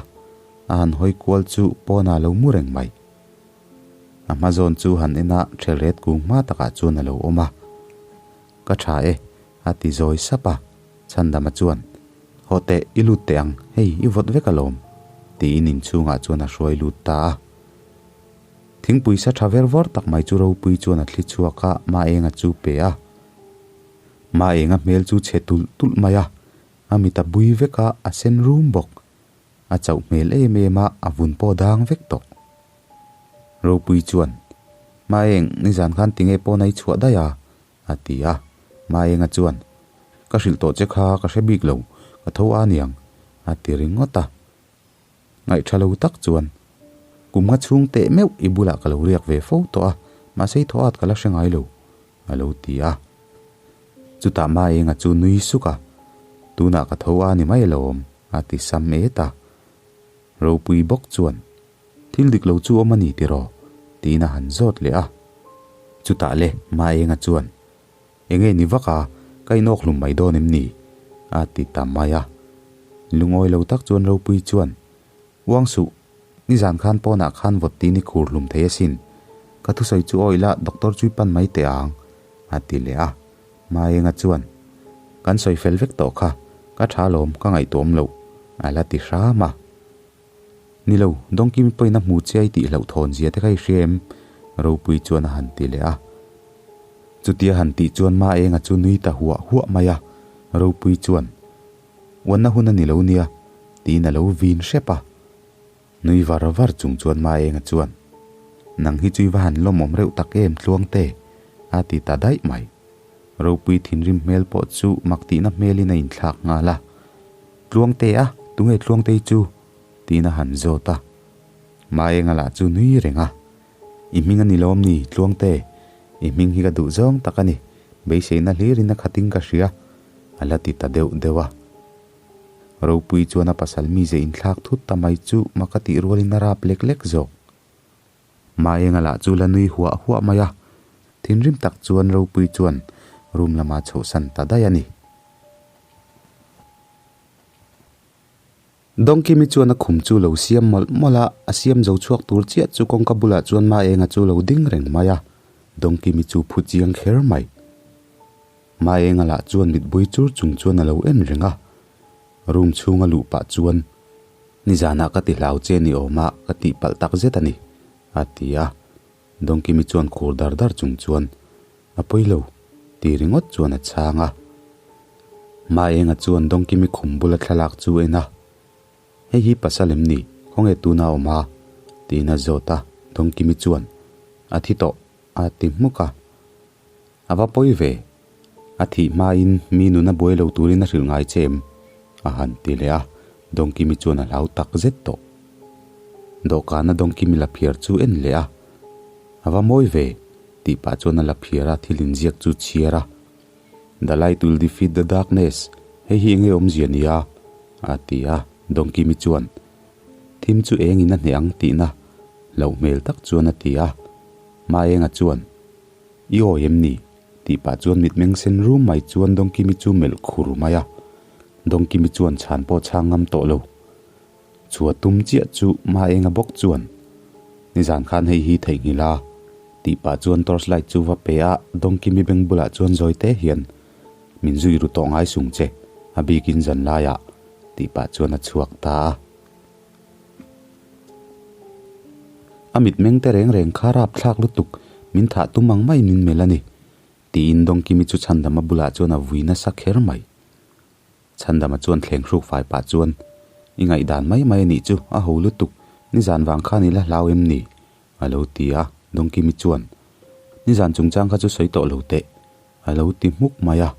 Speaker 2: a han hawi kual chu pawnah a lo mu reng mai. A hma zawn chu han en a, thelret kung hma takah chuan a lo awm a. Ka tha e, a ti zawi sap a. Chhandama chuan, Haw teh, i lut teh ang, hei, i vawt vek alawm, tiin inchhungah chuan a hruai lut ta a. Thingpui sa tha ver vawr tak mai chu ropui chuan a thli chhuak a, Maenga chu pe a. Maenga hmel chu chhe tulh tulh mai a, a mit a bui vek a, a sen rum bawk. A chauh hmel em em a, a vun pawh dang vek tawh. Ropui chuan, Maeng, nizan khan tinge pawn a i chhuah daih a? a ti a. Maenga chuan, Ka hrilh tawh che kha ka hre bik lo, ka tho a niang, a ti ringawt a. Ngaihṭha lo tak chuan, Kum nga chhung teh meuh i bulah ka lo riak ve fo tawh a, mahse i thaw at ka la hre ngai lo, a lo ti a. Chutah Maenga chu nui suk a, Tunah ka tho a ni mai alawm, a ti sam et a. Ropui bawk chuan, Thil dik lo chu awm a ni tiraw? tiin a han zawt leh a. Chutah le, Maenga chuan, Enge ni vak a, ka inawk hlum mai dawn em ni? a ti ta mai a. Lungawi lo tak chuan Ropui chuan, Uang suh, nizan khan pawnah khan vawt tiin i khur hlum thei asin. Ka thusawi chu awi la, doctor chu i pan mai teh ang, a ti leh a. Maenga chuan, Kan sawi fel vek tawh kha, ka tha alawm, ka ngaihtuahawm loh, a la ti hram a. Ni lo, Dawngkimi pawhin a hmu che a i tih hlauh thawn zia te kha i hria em? Ropui chuan a han ti leh a. Chutia han tih chuan Maenga chu nui ta huah huah mai a, Ropui chuan, Uanna hun a ni lo nia, tiin a lo vin hrep a. Nui var var chung chuan Maenga chuan, Nang hi chu i va han lawmawm reuh tak em Tluangte? a ti ta daih mai. Ropui thinrim hmel pawh chu mak tihna hmelin a inthlak nghal a. Tluangte a, tunge Tluangtei chu? tiin a han zawt a. Maenga lah chu nui reng a, I hming a ni lawm ni Tluangte? I hming hi ka duh zawng tak a ni, beiseina hlirin a khatin ka hria, a la ti ta deuh deuh a. Ropui chuan a pasal mize inthlak thut ta mai chu mak a tih rualin a rap lek lek zawk. Maenga lah chu la nui huah huah mai a, thinrim tak chuan Ropui chuan room lama chhohsan ta daih a ni. Dawngkimi chuan a khum chu lo siam mawlh mawlh a, a siam zo chhuak tur chiah chu kawngka bulah chuan Maenga chu lo ding reng mai a, Dawngkimi chu phu chiang kher mai. Maenga lah chuan mitbui chur chung chuan a lo en reng a, room chhunga luh pah chuan, Nizanah ka ti hlau che ni awm a, ka tih palh tak zet a ni, a ti a. Dawngkimi chuan khur dar dar chung chuan, A pawi lo, ti ringawt chuan a chhang a. Maenga chuan Dawngkimi khum bula thlalak chu en a, Hei hi pasal em ni? Khawnge tuna awm a? tiin a zawt a. Dawngkimi chuan, A thi tawh, a ti hmuk a. A va pawi ve. A thih hmain mi nuna buai lo turin a hrilh ngai che em? A han ti leh a, Dawngkimi chuan a hlau tak zet tawh. Dawhkana Dawngkimi la phiar chu en leh a, A va mawi ve, tih pah chuan a la phiar a, thil inziak chu chhiar a. The light will defeat the darkness, hei hi enge awmzia nia? A ti a, Dawngkimi chuan, Thim chu engin a hneh ang tihna hlauh hmel tak chuan a ti a. Maenga chuan, I awi em ni? tih pah chuan mitmeng sen rum mai chuan Dawngkimi chu melh khur mai a. Dawngkimi chuan chhan pawh chhang ngam tawh lo. Chua tum chiah chu Maenga bawk chuan, Nizan khan hei hi theihnghilh a, tih pah chuan torch light chu va pe a, Dawngkimi beng bulah chuan zawi te hian, Min zui ru tawh ngai sung che, a bikin zan laiah, tih pah chuan a chhuak ta a. A mitmeng te reng reng kha rapthlak lutuk, min thah tum ang mai min melh a ni, tiin Dawngkimi chu Chhandama bulah chuan a vui nasa kher mai. Chhandama chuan thleng hruk fai pah chuan, I ngaihdan mai mai a nih chu, a ho lutuk, nizan vang khan i la hlau em ni? a lo ti a, Dawngkimi chuan, Nizan chungchang kha chu sawi tawh lo teh, a lo ti hmuk mai a,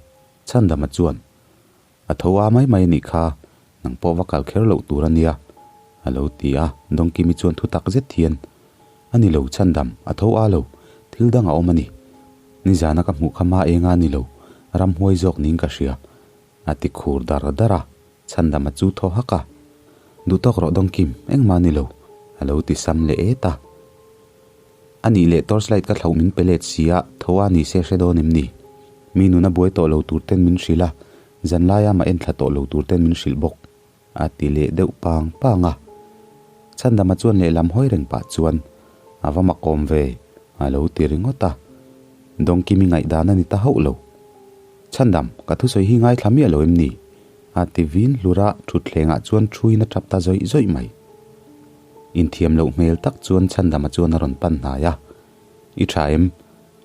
Speaker 2: Chhandama chuan, A tho a mai mai a nih kha, nang pawh va kal kher loh tur a nia, a lo ti a. Dawngkimi chuan thu tak zet hian, A ni lo chhandam, a tho a lo, thil dang a awm a ni. Nizana ka hmuh kha ma enga a ni lo, ramhuai zawk niin ka hria, a ti khur dar dar a. Chhandama chu thaw hak a, Duh tawk rawh Dawngkim, engmah a ni lo, a lo ti sam leh et a. A nih leh torchlight ka thlauh min pe let si a, tho a ni se hre dawn em ni? Mi nuna buai tawh lo tur ten min hrilh a, zan laia mah en thla tawh lo tur ten min hrilh bawk, a ti leh deuh pang pang a. Chhandama chuan lehlam hawi reng pah chuan, A va makawm ve, a lo ti ringawt a. Dawngkimi ngaihdan a ni ta hauh lo. Chhandam, ka thusawi hi ngaithla miah lo em ni? A ti vin hlur a, thutthlengah chuan thuin a tap ta zawih zawih mai. Inthiam loh hmel tak chuan Chhandama chuan a rawn pan hnai a, I tha em?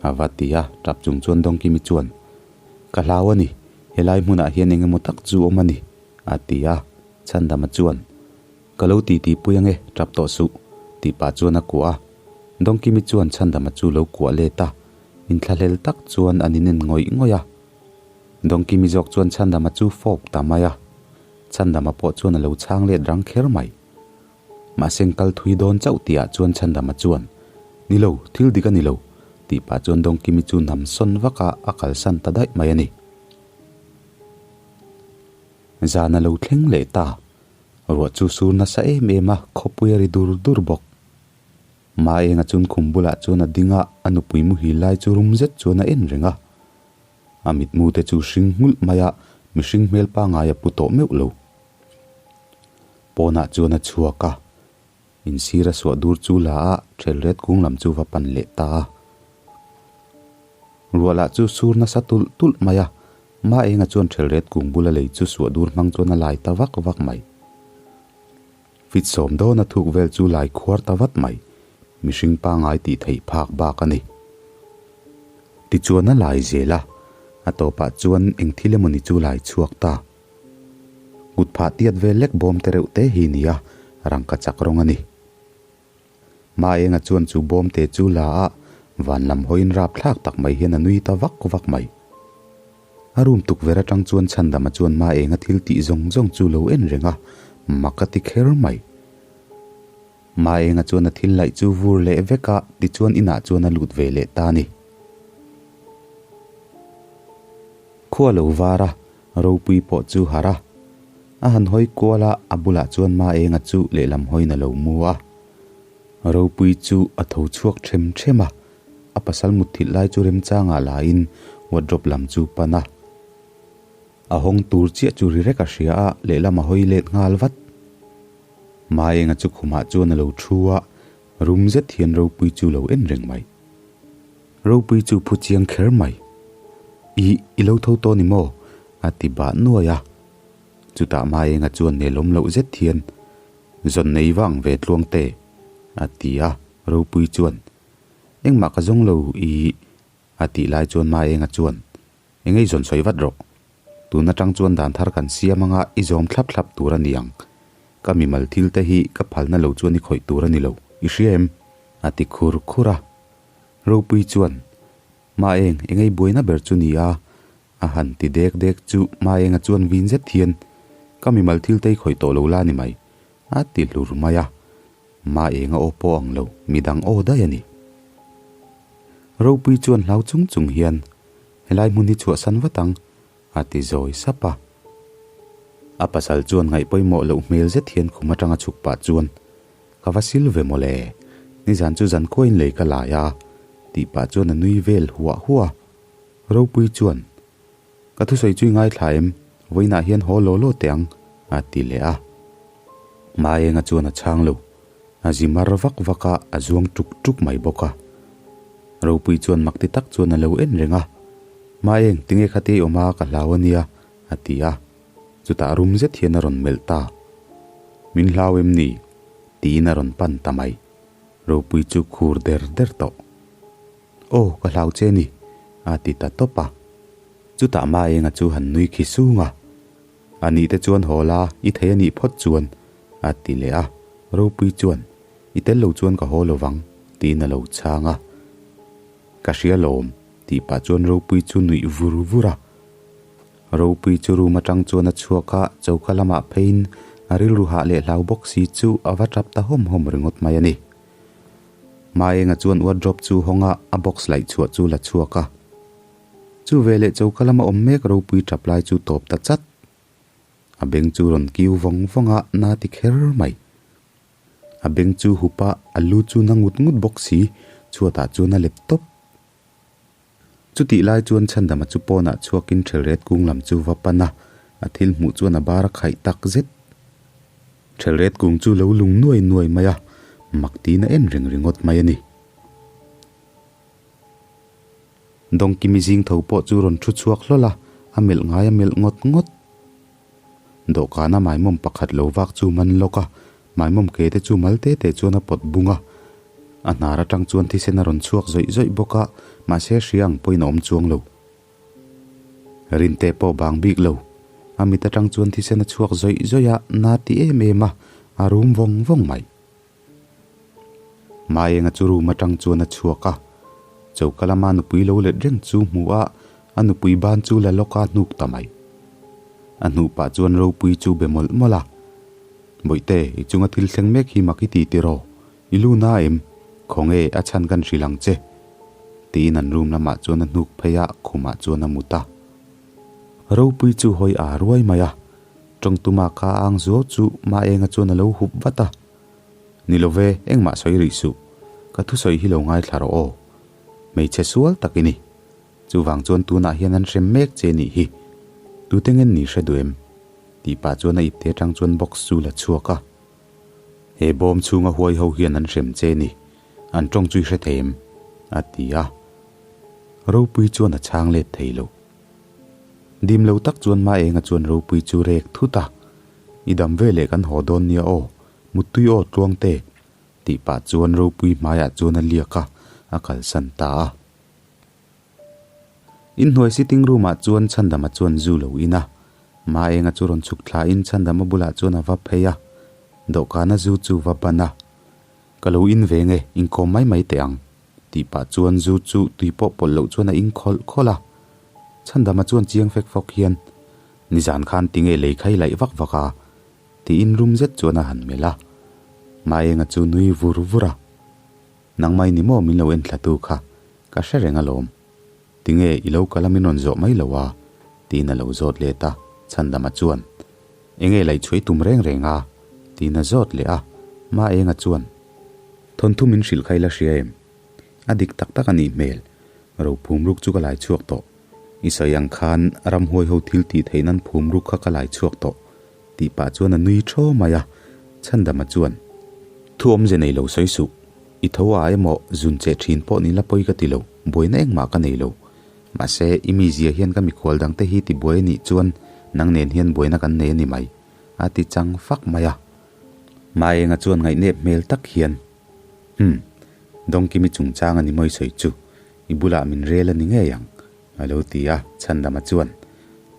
Speaker 2: a va ti a, tap chung chuan Dawngkimi chuan, Ka hlau a ni, helai hmunah hian eng emaw tak chu awm a ni, a ti a, Chhandama chuan, Ka lo titi pui ange, tap tawh suh, tih pah chuan a kuah a, Dawngkimi chuan Chhandama chu lo kuah let a, inthlahlel tak chuan an inen ngawih ngawih a. Dawngkimi zawk chuan Chhandama chu fawp ta mai a, Chhandama pawh chuan a lo chhang let rang kher mai. Mahse kal thui dawn chauh tihah chuan Chhandama chuan, Ni lo, thil dik a ni lo, tih pah chuan Dawngkimi chu nam sawn vak a, a kalsan ta daih mai a ni. Zan a lo thleng leh ta. Ruah chu sur nasa em em a, khawpui a ri dur dur bawk. Maenga chun khum bulah chuan a ding a, a nupui muhil lai chu rum zet chuan a en reng a. A mitmu te chu hring nghulh mai a, mihring hmel pangngai a pu tawh meuh lo. Pawnah chuan a chhuak a, insir a suah dur chu la a, thelret kung lam chu va pan leh ta a. Ruah lah chu sur nasa tulh tulh mai a, Maenga chuan thelret kung bula lei chu suah dur hmang chuan a lai ta vak vak mai. Fit sawm dawna thuk vel chu lai khuar ta vat mai, mihring pangngai tih theih phak bak a ni. Tichuan a lai zel a, a tawpah chuan eng thil emawni chu lai chhuak ta. Kut phah tiat vel lek bawm te reuh te hi nia, rangka chak rawng a ni. Maenga chuan chu bawm te chu la a, van lam hawiin rapthlak tak mai hian a nui ta vak vak mai. A room tukverh atang chuan Chhandama chuan Maenga thil tih zawng zawng chu lo en reng a, mak a ti kher mai. Maenga chuan a thil laih chu vur leh vek a, tichuan inah chuan a lut ve leh ta a ni. Khua lo var a, ropui pawh chu harh a. A han hawi kual a, a bulah chuan Maenga chu lehlam hawiin a lo mu a. Ropui chu a tho chhuak them them a, a pasal mutthilh lai chu remchangah lain wardrobe lam chu pan a. A hawng tur chiah chu ri rek a hria a, lehlam a hawi let nghal vat. Maenga chu khumah chuan a lo thu a, rum zet hian Ropui chu lo en reng mai. Ropui chu phu chiang kher mai. I, i lo tho tawh ni maw? a ti bah nuai a. Chutah Maenga chuan nelawm loh zet hian, Zawn nei vang ve tluang te, a ti a. Ropui chuan, Engmah ka zawng lo, i, a tih lai chuan Maenga chuan, Engei zawn sawi vat rawh. Tun atang chuan dan thar kan siam anga i zawm thlap thlap tur a ni ang. Ka mimal thil te hi ka phalna lo chuan i khawih tur a ni lo, i hria em? A ti khur khur a. Ropui chuan, Maeng, engei buaina ber chu ni a? A han ti dek dek chu Maenga chuan vin zet hian, Ka mimal thil te i khawih tawh lo la ni mai, a ti hlur mai a. Maenga aw pawh ang lo, midang aw daih a ni. Ropui chuan hlau chung chung hian, Helai hmun hi chhuahsan vat ang, a ti zawi sap a. A pasal chuan ngaih pawimawh loh hmel zet hian khum atanga chhuk pah chuan, Ka va sil ve mawle, nizan chu zan khuain lei ka lai a, tih pah chuan a nui vel huah huah a. Ropui chuan, Ka thusawi chu i ngaithla em? Vawiinah hian haw law law teh ang, a ti leh a. Maenga chuan a chhang lo. A zi mar vak vak a, a zuang tuk tuk mai bawk a. Ropui chuan mak ti tak chuan a lo en reng a. Maeng, tinge khatia i awm a, ka hlau a nia, a ti a. Chutah rum zet hian a rawn melh ta. Min hlau em ni? tiin a rawn pan ta mai. Ropui chu khur der der tawh. Aw, ka hlau che ni, a ti ta tawp a. Chutah Maenga chu han nui khi sung a. A nih te chuan haw la, i thei a nih phawt chuan, a ti leh a. Ropui chuan, I tel lo chuan ka haw lo vang, tiin a lo chhang a. Ka hria lawm, tih pah chuan Ropui chu nuih vur vur a. Ropui chu room atang chuan a chhuak a, choka lamah pheiin a rilru hah leh hlau bawk si chu a va tap ta hawm hawm ringawt mai a ni. Maenga chuan wardrobe chu hawng a, a box laih chhuah chu la chhuak a. Chu veleh choka lama awm mek ropui tap lai chu tawp ta chat. A beng chu rawn kiu vawng vawng a, na ti kher mai. A beng chu hup a, a lu chu na ngut ngut bawk si, chhuatah chuan a lep tawp. Chutih lai chuan Chhandama chu pawnah chhuakin Thelret kung lam chu va pan a, a thil hmuh chuan a bar a khaih tak zet. Thelret kung chu lo lung nuai nuai mai a, mak tiin a en reng ringawt mai a ni. Dawngkimi zing tho pawh chu rawn thu chhuak hlawl a, a melh ngai a melh ngawt ngawt. Dawhkana maimawm pakhat lo vak chu man lawk a, maimawm ke te chu mal te te chuan a pawt bung a. A hnar atang chuan thisen a rawn chhuak zawih zawih bawk a, mahse hria ang pawhin a awm chuang lo. Rinte pawh bang bik lo. A mit atang chuan thisen a chhuak zawih zawih a, na ti em em a, a rum vawng vawng mai. Maenga chu room atang chuan a chhuak a, choka lama nupui lo let reng chu hmu a, a nupui ban chu la lawk a hnuk ta mai. A hnuh pah chuan Ropui chu be mawlh mawlh a, Bawihte, i chunga thil thleng mek hi mak i ti tiraw? I lu na em? Khawnge a chhan kan hrilh ang che? Tiin an room lamah chuan a hnuk phei a, khumah chuan a mut a. Ropui chu hawi aa ruai mai a, tawngtuma ka ang zuau chu Maenga chuan a lo hup vat a. Ni lo ve, engmah sawi rih suh. Ka thusawi hi lo ngaithla rawh aw. Hmeichhe sual tak i ni. Chuvang chuan tunah hian an hrem mek che nih hi. Tute ngen ni hre duh em? Tih pah chuan a ipte atang chuan box chu la chhuak a. He bawm chhunga huai ho hian an hrem che ni. An tawng chu i hre thei em? A ti a. Ropui chuan a chhang let thei lo. Dim lo tak chuan Maenga chuan Ropui chu rek thut a. I dam ve leh kan haw dawn nia aw, Muttui aw tluangte, tih pah chuan Ropui hmaiah chuan a liak a, a kalsan ta a. Inhnuai sitting room ah chuan Chhandama chuan zu lo in a, Maenga chu rawn chhuk thla in Chhandama bulah chuan a va phei a, dawhkana zu chu va ban a, Ka lo in ve nge, inkawm mai mai teh ang, tih pah chuan zu chu tui pawh pawlh loh chuan a in khawlh khawlh a. Chhandama chuan chiang fek fawk hian, Nizan khan tinge lei khai laih vak vak a? tiin rum zet chuan a han melh a. Maenga chu nui vur vur a, Nangmai ni maw min lo en thla tu kha, ka hre reng alawm. Tinge i lo kal a min rawn zawh mai lo a? Tiin a lo zawt let a, Chhandama chuan, Enge laih chhuai tum reng reng a? Tiin a zawt leh a, Maenga chuan, Thawnthu min hrilh kha i la hria em? A dik tak tak a nih hmel, ro phum ruk chu ka lai chhuak tawh. I sawi ang khan ramhuai ho thil tih theih nan phum ruk kha ka lai chhuak tawh, tih pah chuan a nui thaw mai a, Chhandama chuan, Thu awmze nei lo sawi suh, i tho a emaw zun che thin pawh ni la pawi ka ti lo, buaina engmah ka nei lo. Mahse, i mizia hian ka mikhual dangte hi ti buai a nih chuan nang nen hian buaina kan nei a ni mai, a ti chang fak mai a. Maenga chuan ngaihnep hmel tak hian, Hum, Dawngkimi chungchang a ni mawi sawi chu, i bulah min rel a ni ngei ang, a lo ti a, Chhandama chuan,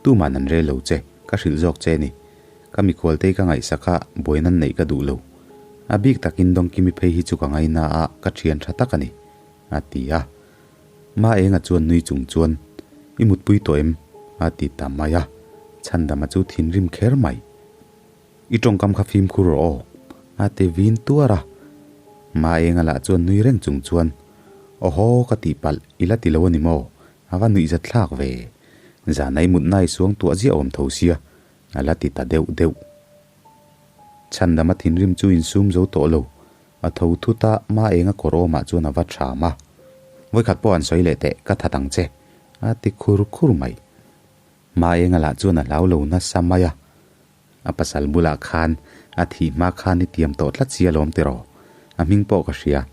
Speaker 2: Tuman an rel lo che, ka hrilh zawk che a ni. Ka mikhualtei ka ngaihsak a, buaina an neih ka duh lo. A bik takin Dawngkimi phei hi chu ka ngaina a, ka thian tha tak a ni, a ti a. Maenga chuan nui chung chuan, I mutpui tawh em? a ti ta mai a, Chhandama chu thinrim kher mai. I tawngkam kha fimkhur rawh aw, a ti vin tuar a. Maenga lah chuan nui reng chung chuan, Awhaw ka tih palh, i la ti lo a ni maw? A va nuihzat thlak ve. Zanai mutna i suang tuah ziah awm tho sia, a la ti ta deuh deuh. Chhandama thinrim chu insum zo tawh lo, a tho thut a, Maenga kawr awmah chuan a va ṭham a. Vawikhat pawh an sawi leh teh, ka that ang che, a ti khur khur mai. Maenga lah chuan a hlau lo nasa mai a. A pasal bulah khan a thih hma khan i tiam tawh tlat si alawm tiraw? A hming pawh ka hria.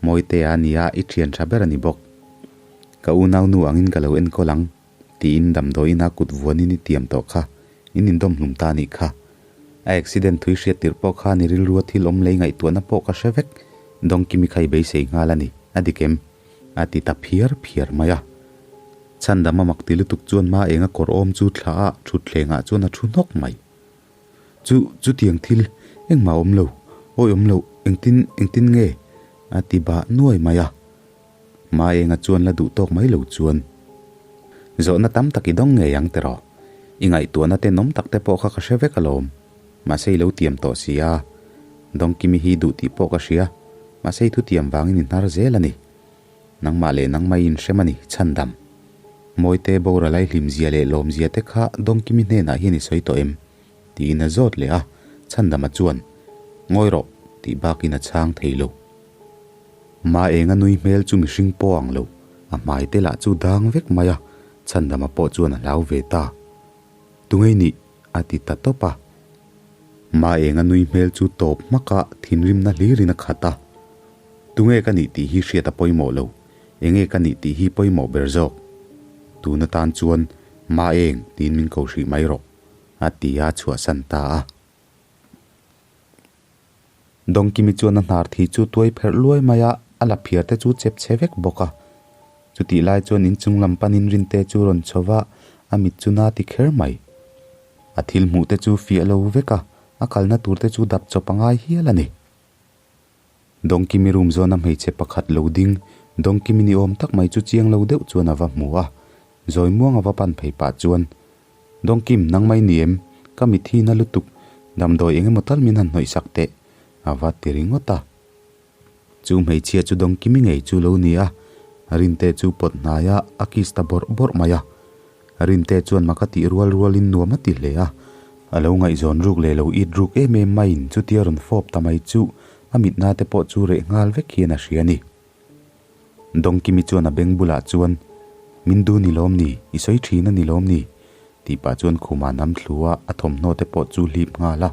Speaker 2: Mawitea a nia, i thian tha ber a ni bawk. Ka unau nu angin ka lo enkawl ang, tiin damdawiin a kut vuanin i tiam tawh kha, in indawm hlum ta anih kha. A accident thui hriat tirh pawh khan i rilrua thil awm lei ngaihtuahna pawh ka hre vek, Dawngkimi kha i beisei nghal a ni, a dik em? A ti ta phiar phiar mai a. Chhandam a mak ti lutuk chuan hma enga kawr awm chu thla a thutthlengah chuan a thu hnawk mai. Chu, chutiang thil engmah awm lo, awi awm lo, engtin, engtin nge? a ti bah nuai mai a. Hma enga chuan la duh tawk mai lo chuan, Zawhna tam tak i dawng ngei ang tiraw? I ngaihtuahna tenawm tak te pawh kha ka hre vek alawm. Mahse i lo tiam tawh si a, Dawngkimi hi duh tih pawh ka hria, mahse i thutiam vangin i hnar zel a ni. Nangmah leh nangmah i inhrem a ni, chhandam. Mawite boral ai hlimzia leh lawmzia te kha Dawngkimi hnenah hian i sawi tawh em? tiin a zawt leh a, Chhandama chuan, Ngawi rawh, tih bakin a chhang thei lo. Maenga nui hmel chu mihring pawh ang lo, a hmai te lah chu dang vek mai a, Chhandama pawh chuan a hlau ve ta. Tungei nih? a ti ta tawp a. Maenga nui hmel chu tawp hmak a, thinrimna hlirin a khat a. Tunge ka nih tih hi hriat a pawimawh lo, enge ka nih tih hi pawimawh ber zawk. Tun atan chuan Maeng tiin min ko hrih mai rawh, a ti a chhuahsan ta a. Dawngkimi chuan a hnar thi chu tuai pherh luai mai a, a la phiar te chu chep chhe vek bawk a. Chutih lai chuan inchung lam panin Rinte chu rawn chho va, a mit chu na ti kher mai. A thil hmuh te chu fiah lo vek a, a kalna tur te chu dap chawp a ngai hial a ni. Dawngkimi room zawna hmeichhe pakhat lo ding, Dawngkimi ni awm tak mai chu chiang lo deuh chuan a va hmu a. Zawi muang a va pan phei pah chuan, Dawngkim, nang mai ni em? Ka mit hi na lutuk, damdawi eng emaw tal min han hnawih sak teh, a va ti ringawt a. Chu hmeichhia chu Dawngkimi ngei chu lo ni a, Rinte chu pawt hnai a, a kiss ta bawrh bawrh mai a. Rinte chuan maka tih rual rualin nuam a ti hle a, a lo ngaihzawn ruk leh lo it ruk em em maiin chutia rawn fawp ta mai chu a mitna te pawh chu reh nghal vek hian a hria a ni. Dawngkimi chuan a beng bulah chuan, Min du ni lawm ni, i sawi thin a ni lawm ni? tih pah chuan khuma nam thlu a, a thawmhnaw te pawh chu hlip nghal a.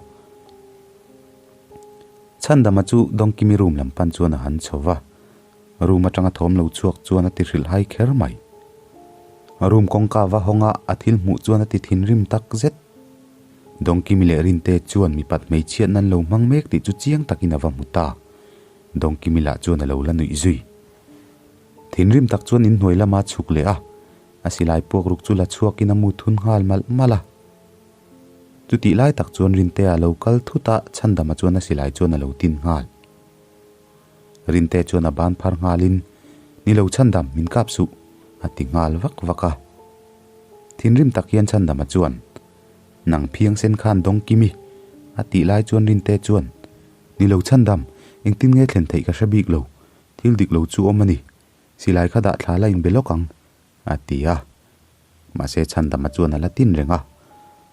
Speaker 2: Chhandama chu Dawngkimi room lam pan chuan a han chho va. Room atanga thawm lo chhuak chuan a ti hrilh hai kher mai. Room kawngka va hawng a, a thil hmuh chuan a ti thinrim tak zet. Dawngkimi leh Rinte chuan mipat hmeichhiatna an lo hmang mek tih chu chiang takin a va hmu ta. Dawngkimi lah chuan a lo la nuih zui. Thinrim tak chuan inhnuai lama a chhuk leh a, a silai puak ruk chu la chhuakin a mu thun nghal malh malh a. Chutih lai tak chuan Rinte a lo kal thut a, Chhandama chuan a silai chuan a lo tin nghal. Rinte chuan a ban phar nghalin, Ni lo Chhandam, min kap suh, a ti nghal vak vak a. Thinrim tak hian Chhandama chuan, Nang phiang sen khan dawng Kimi, a tih lai chuan Rinte chuan, Ni lo Chhandam, engtin nge thlen theih ka hre bik lo, thil dik lo chu awm a ni, silai kha dah thla la inbe lawk ang, a ti a. Mahse Chhandama chuan a la tin reng a,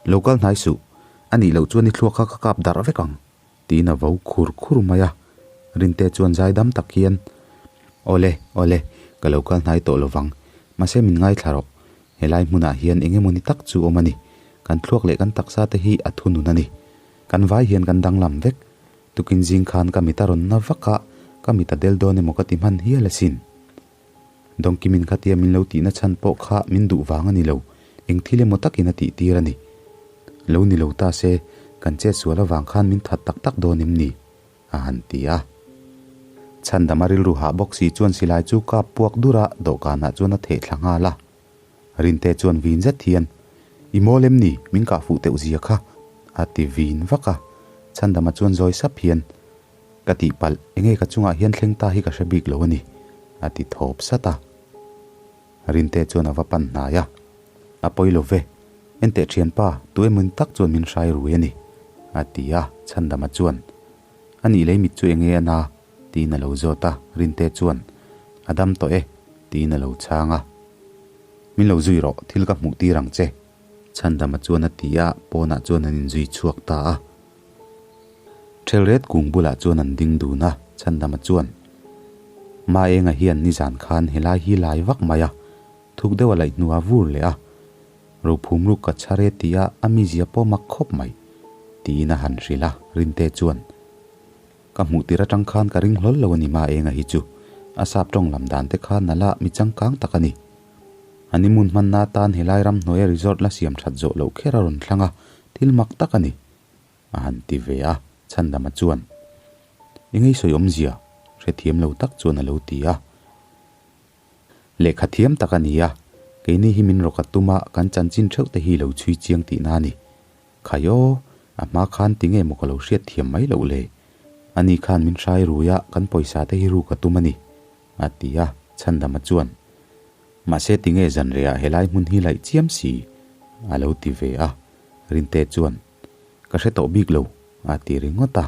Speaker 2: Lo kal hnai suh, a nih loh chuan i thluak kha ka kap darh vek ang, tiin a vo khur khur mai a. Rinte chuan zaidam tak hian, Awle, awle, ka lo kal hnai tawh lovang, mahse min ngaithla rawh, helai hmunah hian eng emawni tak chu awm a ni, kan thluak leh kan taksa te hi a thunun a ni. Kan vai hian kan danglam vek, tukin zing khan ka mit a rawn na vak a, ka mit a del dawn emaw ka ti hman hial asin. Dawngkimin khatia min lo tihna chhan pawh kha min duh vang a ni lo, eng thil emaw takin a tih tir a ni. Lo ni lo ta se, kan chet sual avang khan min that tak tak dawn em ni? a han ti a. Chhandama rilru hah bawk si chuan silai chu kap puak dur a, dawhkanah chuan a theh thla nghal a. Rinte chuan vin zet hian, I mawl em ni? Min kah fuh teuh zia kha, a ti vin vak a. Chhandama chuan zawi sap hian, Ka tihpalh, enge ka chungah hian thleng ta hi ka hre bik lo a ni, a ti thawp sat a. Rinte chuan a va pan hnai a, A pawi lo ve, enteh thianpa, tu emawin tak chuan min hrai rui a ni, a ti a, Chhandama chuan, A nih lei mit chu enge a na? tiin a lo zawt a, Rinte chuan, A dam tawh e, tiin a lo chhang a. Min lo zui rawh, thil ka hmuh tir ang che, Chhandama chuan a ti a, pawnah chuan an inzui chhuak ta a. Thelret kung bulah chuan an ding dun a, Chhandama chuan, Maenga hian nizan khan helai hi lai vak mai a, thuk deuh a laih hnu a vur leh a, Rophum ruk ka chhar e tih a a mizia pawh mak khawp mai, tiin a han hrilh a, Rinte chuan, Ka hmuh tir atang khan ka ring hlawl lo a ni Maenga hi chu, a sap tawng lam dan te kha nala mi changkang tak a ni. Honeymoon hmanna atan helai ramhnuaia resort la siam that zawh loh kher a rawn thlang a, thil mak tak a ni. A han ti ve a, Chhandama chuan, I ngeisawi awmzia hrethiam lo tak chuan a lo ti a. Lehkha thiam tak a ni a, keini hi min rawk a tum a, kan chanchin theuh te hi lo chhui chiang tihna a ni. Khai aw, a hma khan tinge maw ka lo hriat thiam mai loh le? Ani khan min hrai rui a, kan pawisa te hi ruk a tum a ni, a ti a, Chhandama chuan, Mahse tinge zanrehah helai hmun hi laih chiam si? a lo ti ve a, Rinte chuan, Ka hre tawh bik lo, a ti ringawt a.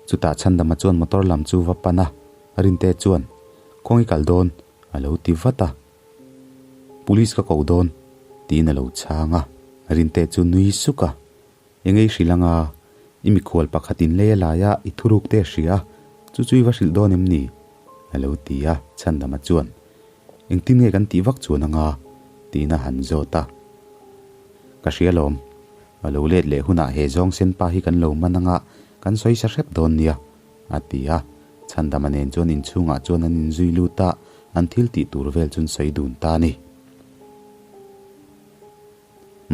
Speaker 2: Chutah Chhandama chuan motor lam chu va pan a, Rinte chuan, Khawngi kal dawn? a lo ti vat a. Police ka ko dawn, tiin a lo chhang a. Rinte chu nui suk a, Engei hrilh anga, i mikhual pakhat in lei a lai a, i thuruk te a hria a, chu chu i va hrilh dawn em ni? a lo ti a, Chhandama chuan, Engtin nge kan tih vak chuan anga? tiin a han zawt a. Ka hria lawm. A lo let leh hunah he zawng sen pa hi kan lo man anga kan sawi sa hrep dawn nia, a ti a. Chhandama nen chuan inchhungah chuan an inzui lut a, an thil tih tur vel chuan sawi dun ta a ni.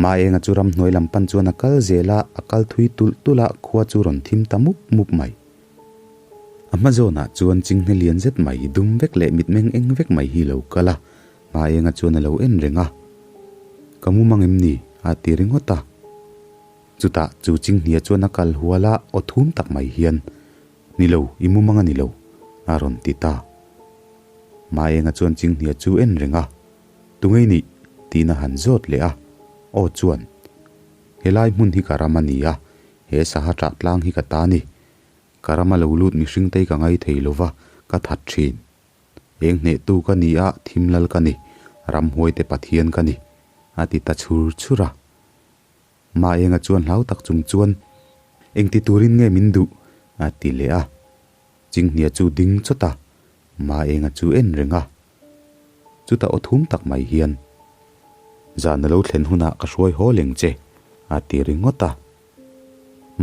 Speaker 2: Maenga chu ramhnuai lam pan chuan a kal zel a, a kal thui tulh tulh a, khua chu rawn thim ta mup mup mai. A hma zawnah chuan chinghne lian zet mai, dum vek leh mitmeng eng vek mai hi lo kal a, Maenga chuan a lo en reng a, Ka mu mang em ni? a ti ringawt a. Chutah chu chinghnia chuan a kal hual a, aw thum tak mai hian, Ni lo, i mu mang a ni lo, a rawn ti ta. Maenga chuan chinghnia chu en reng a, Tungei nih? tiin a han zawt leh a, aw chuan, Helai hmun hi ka ram a ni a, he saha ṭah tlang hi ka ta ni. Ka rama lo lut mihring te hi ka ngai thei lo va, ka that ṭhin. Eng hnehtu ka ni a, thimlal ka ni, ramhuaite Pathian ka ni, a ti ta chhur chhur a. Maenga chuan hlau tak chung chuan, Engti turin nge min duh? a ti leh a. Chinghnia chu ding chawt a, Maenga chu en reng a. Chuta aw thum tak mai hian, Zan a lo thlen hunah ka hruai haw leng che, a ti ringawt a.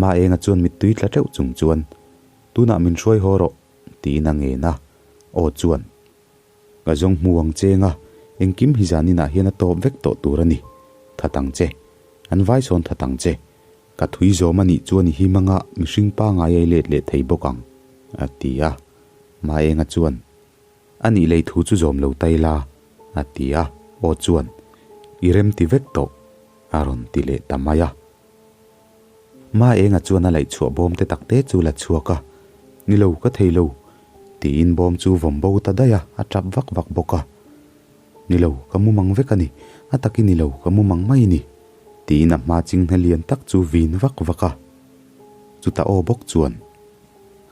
Speaker 2: Maenga chuan mittui tla teuh chung chuan, Tunah min hruai haw rawh, tiin a ngen a, aw chuan, Ka zawng hmu ang che nga, engkim hi zaninah hian a tawp vek tawh tur a ni. That ang che. An vai sawn that ang che. Ka thui zawm a nih chuan i him anga mihring pangai a i let leh thei bawk ang, a ti a. Maenga chuan, A nih lei thu chu zawm lo ta ila, a ti a. Aw chuan, I rem ti vek tawh, a rawn ti leh ta mai a. Maenga chuan a laih chhuah bawm te tak te chu la chhuak a, Ni lo, ka thei lo, tiin bawm chu vawm bo ta daih a, a tap vak vak bawk a. Ni lo, ka mu mang vek a ni, a taki ni lo, ka mu mang mai a ni, tiin a hma chinghne lian tak chu vin vak vak a. Chutah aw bawk chuan,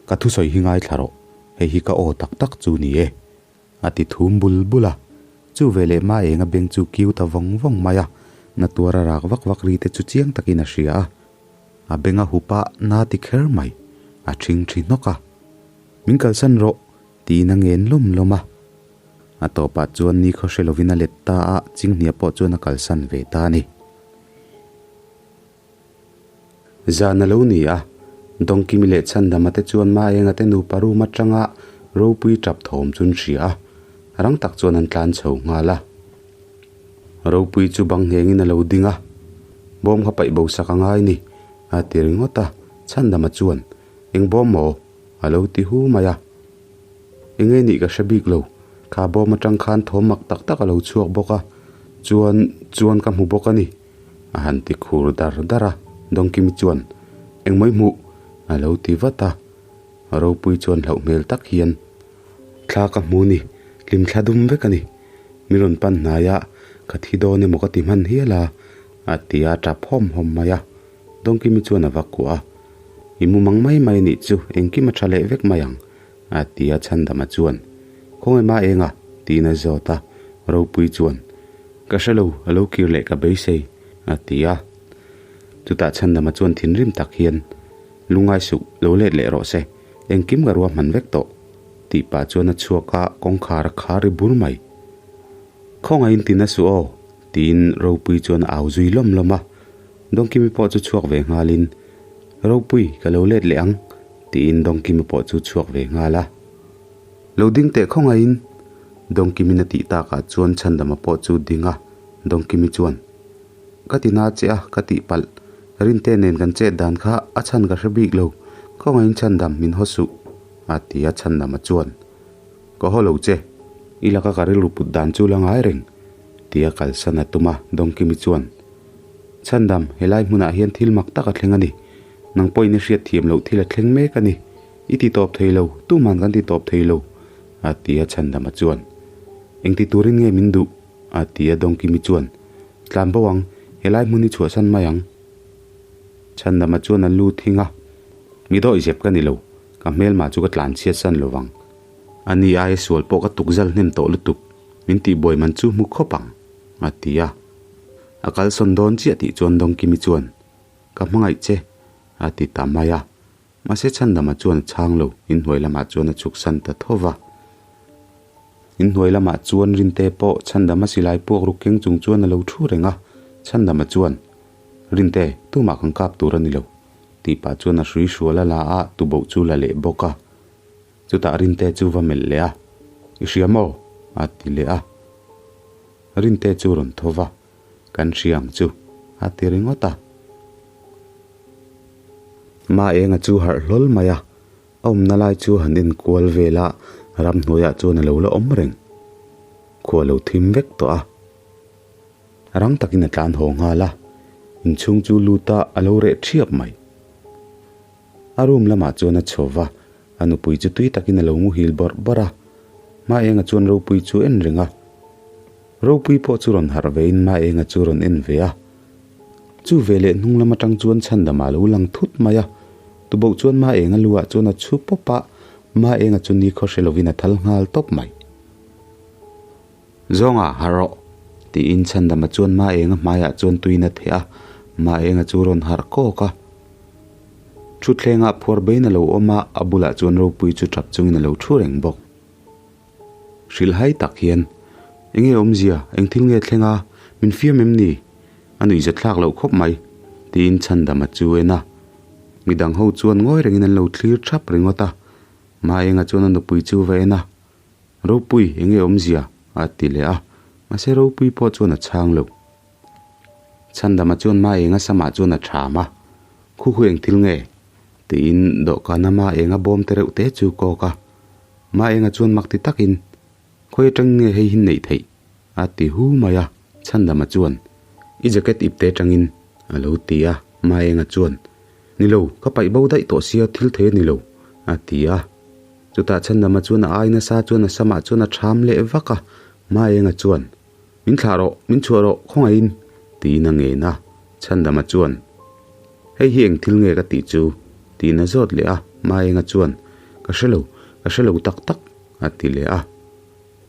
Speaker 2: Ka thusawi hi ngaithla rawh, hei hi ka aw tak tak chu ni e, a ti thum bul bul a. Chu veleh Maenga beng chu kiu ta vawng vawng mai a, na tuar a rak vak vak ri te chu chiang takin a hria a. A beng a hup a, na ti kher mai, a ṭhing ṭhi hnawk a. Min kalsan rawh, tiin a ngen lawm lawm a. A tawpah chuan ni khaw hre lovin a let ta a, Chinghnia pawh chuan a kalsan ve ta a ni. Zan a lo ni a, Dawngkimi leh Chhandama te chuan Maenga te nupa room atanga ropui tap thawm chu an hria a, rang tak chuan an tlan chho nghal a. Ropui chu bang nghengin a lo ding a, Bawm kha paih bo sak a ngai ni, a ti ringawt a, Chhandama chuan, Eng bawm maw? a lo ti hu mai a. Enge nih ka hre bik lo, kha bawm atang khan thawm mak tak tak a lo chhuak bawk a, chuan chuan ka hmu bawk a ni. A han ti khur dar dar a, Dawngkimi chuan, Engmawih hmuh? a lo ti vat a. Ropui chuan hlauh hmel tak hian, Thla ka hmu ni, hlim thla dum vek a ni. Mi rawn pan hnai a, ka thi dawn emaw ka ti hman hial a, a ti a tap hawm hawm mai a. Dawngkimi chuan a va kuah a, I mu mang mai mai nih chu, engkim a tha leh vek mai ang, a ti a Chhandama chuan, Khawngaih ma eng a? tiin a zawt a, Ropui chuan, Ka hre lo, a lo kir leh ka beisei, a ti a. Chutah Chhandama chuan thinrim tak hian, Lungngai suh, lo let leh rawh se, engkim ka ruahman vek tawh, tih pah chuan a chhuak a, kawngkhar a khar ri bur mai. Khawngaihin tina suh aw, tiin Ropui chuan a au zui lawm lawm a. Dawngkimi pawh chu chhuak ve nghalin, Ropui, ka lo let leh ang, tiin Dawngkimi pawh chu chhuak ve nghal a. Lo ding teh khawngaihin, Dawngkimi'n a tih takah chuan Chhandama pawh chu ding a, Dawngkimi chuan, Ka ti na che a, ka tih palh, Rinte nen kan chet dan kha a chhan ka hre bik lo, khawngaihin Chhandam min haw suh, a ti a Chhandama chuan, Ka haw lo che, i laka ka rilru put dan chu la ngai reng, tia kalsan a tum a, Dawngkimi chuan, Chhandam, helai hmunah hian thil mak tak a thleng a ni. Nang pawhin i hriat thiam loh thil a thleng mek a ni. I ti tawp thei lo, tuman kan ti tawp thei lo, a ti a Chhandama chuan. Engti turin nge min duh? a ti a Dawngkimi chuan. Tlan bo ang, helai hmun hi chhuahsan mai ang. Chhandama chuan a lu thing a, Mi dawih zep ka ni lo, ka hmelmah chu ka tlan chhiat san lo vang. A ni aia sual pawh ka tukzal hnem tawh lutuk, min tihbuai man chu hmu khawp ang, a ti a. A kalsawn dawn chiah tih chuan Dawngkimi chuan, Ka hmangaih che, a ti ta mai a. Mahse Chhandama chuan a chhang lo, inhnuai lamah chuan a chhuksan ta tho va. Inhnuai lamah chuan Rinte pawh Chhandama silai puak ruk keng chung chuan a lo thu reng a. Chhandama chuan, Rinte, tumah kan kap tur a ni lo, tih pah chuan a hrui hrual a la a, tuboh chu la leh bawk a. Chutah Rinte chu va melh leh a, I hria maw? a ti leh a. Rinte chu rawn tho va, Kan hria ang chu, a ti ringawt a. Maenga chu harh hlawl mai a, a awmna lai chu han enkual vel a, ramhnuaiah chuan a lo la awm reng. Khua lo thim vek tawh a. Rang takin a tlan haw nghal a, inchhung chu lut a, a lo reh ṭhiap mai. A room lamah chuan a chho va, a nupui chu tui takin a lo muhil bawrh bawrh a. Maenga chuan ropui chu en reng a. Ropui pawh chu rawn harh vein Maenga chu rawn en ve a. Chu ve leh hnung lam atang chuan Chhandama lo lang thut mai a. Tuboh chuan Maenga luah chuan a chhu pawp a, Maenga chu nikhaw hre lovin a thal nghal tawp mai. Zawnga, harh rawh! tiin Chhandama chuan Maenga hmaiah chuan tuin a theh a, Maenga chu rawn harh kawk a. Thutthlengah phuar bein a lo awm a, a bulah chuan Ropui chu tap chungin a lo thu reng bawk. Hrilhhai tak hian, Enge awmzia, eng thil nge thleng a, min fiam em ni? A nuihza thlak loh khawp mai, tiin Chhandama chu en a. Midang ho chuan ngawi rengin an lo thlir thap ringawt a. Maenga chuan a nupui chu va en a, Ropui, enge awmzia? a ti leh a, mahse Ropui pawh chuan a chhang lo. Chhandama chuan Maenga samah chuan a tham a, Khu khu eng thil nge? tiin dawhkana Maenga bawm te reuh te chu kawk a. Maenga chuan mak ti takin, Khawi atang nge hei hi neih theih? a ti hu mai a. Chhandama chuan, I jacket ip te atangin a lo ti a. Maenga chuan, Ni lo, ka paih bo daih tawh sia thil thei a ni lo, a ti a. Chutah Chhandama chuan a ai nasa chuan a samah chuan a tham leh vak a. Maenga chuan, Min thlah rawh, min chhuah rawh, khawngaihin, tiin a ngen a. Chhandama chuan, Hei hi eng thil nge ka tih chu? tiin a zawt leh a. Maenga chuan, Ka hre lo, ka hre lo tak tak, a ti leh a.